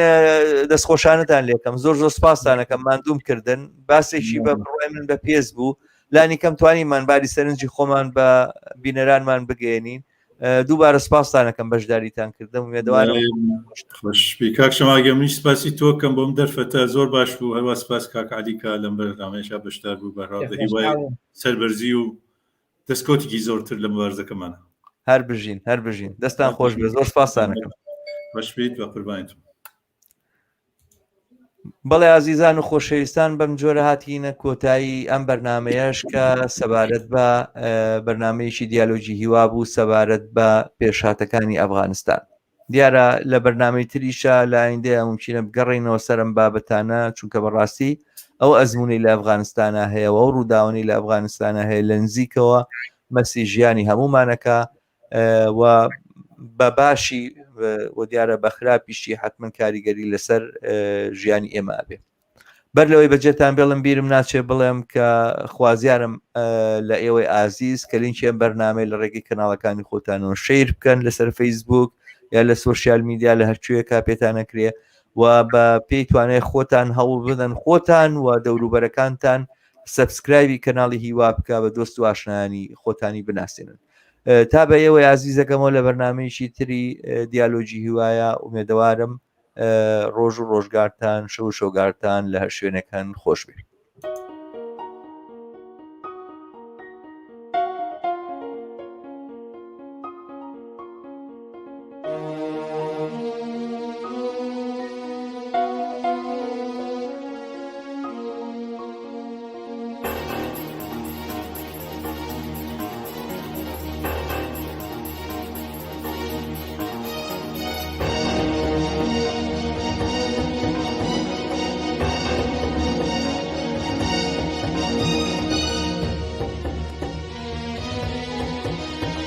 دەستخۆشانتان لێکەم، زۆر زۆر سپاسانەکەم، ماندووم کردن. باسێکی بە بڕای من بە پێز بوو، لانی کەم توانیمان باری سەرنجی خۆمان بە بینەرانمان بگەێنین. دووبارە سپاسانەکەم بەشداریتان کردم، وێدەوارم خۆشبی کاک شەماگە. منیش سپاسی تۆ کەم بۆم دەرفەتە، زۆر باش بوو. هەروە سپاس کاک عەلی کە لەم بەرنامەیەشا بەشدار بوو. بەهرحاڵ بە هیوای سەربەرزی و دەستکەوتێکی زۆرتر لە مبارزەکەمانە. هەر بژین، هەر بژین، دەستان خۆش بێ، زۆر سپاسانەکەم. باش بیت، بە قوربانیتم. بەڵێ ئازیزان و خۆشەویستان، بەم جۆرە هاتینە کۆتایی ئەم بەرنمەیەش کە سەبارەت بە بەرنمەیەکی دیالۆگی هیوا بوو سەبارەت بە پێشهاتەکانی ئەفغانستان. دیارە لە بەرنمەی تریشە لە ئایندەیە ممکنە بگەڕێینەوە سەر ئەم بابەتانە، چونکە بەڕاستی ئەو ئەزمونەی لە ئەفغانستانە هەیە و ئەو ڕووداوانەی لە ئەفغانستانە هەیە لە نزیکەوە مەسی ژیانی هەمومانەکە و بە باشی و دیارە بە خراپیشی حتمما کاریگەری لەسەر ژیانی ئێمە ئەبێ. بەر لەوەی بەجێتان بێڵم بیرم ناچێ بڵێم کە خوازیارم لە ئێوەی ئازیز کە لینکی ئەم بەرنامەی لە ڕێگەی کەناڵەکانی خۆتانەوە share بکەن لەسەر فەیسبوک یا لە social media لە هەرکوێکا پێتان نەکرێ و بە پێی توانای خۆتان هەوڵ بدەن خۆتان و دەوروبەرەکانتان subscribe ی کەناڵی هیوا بکە بە دۆست و ئاشنایانی خۆتانی بناسێنن. تا بە ئێوەی ئازیزەکەمەوە لە بەرنمەیەکی تری دیالۆگی هیوایە، ئومێدەوارم ڕۆژ و ڕۆژگارتان، شەو و شەوگارتان لە هەر شوێنێکان خۆش بێت.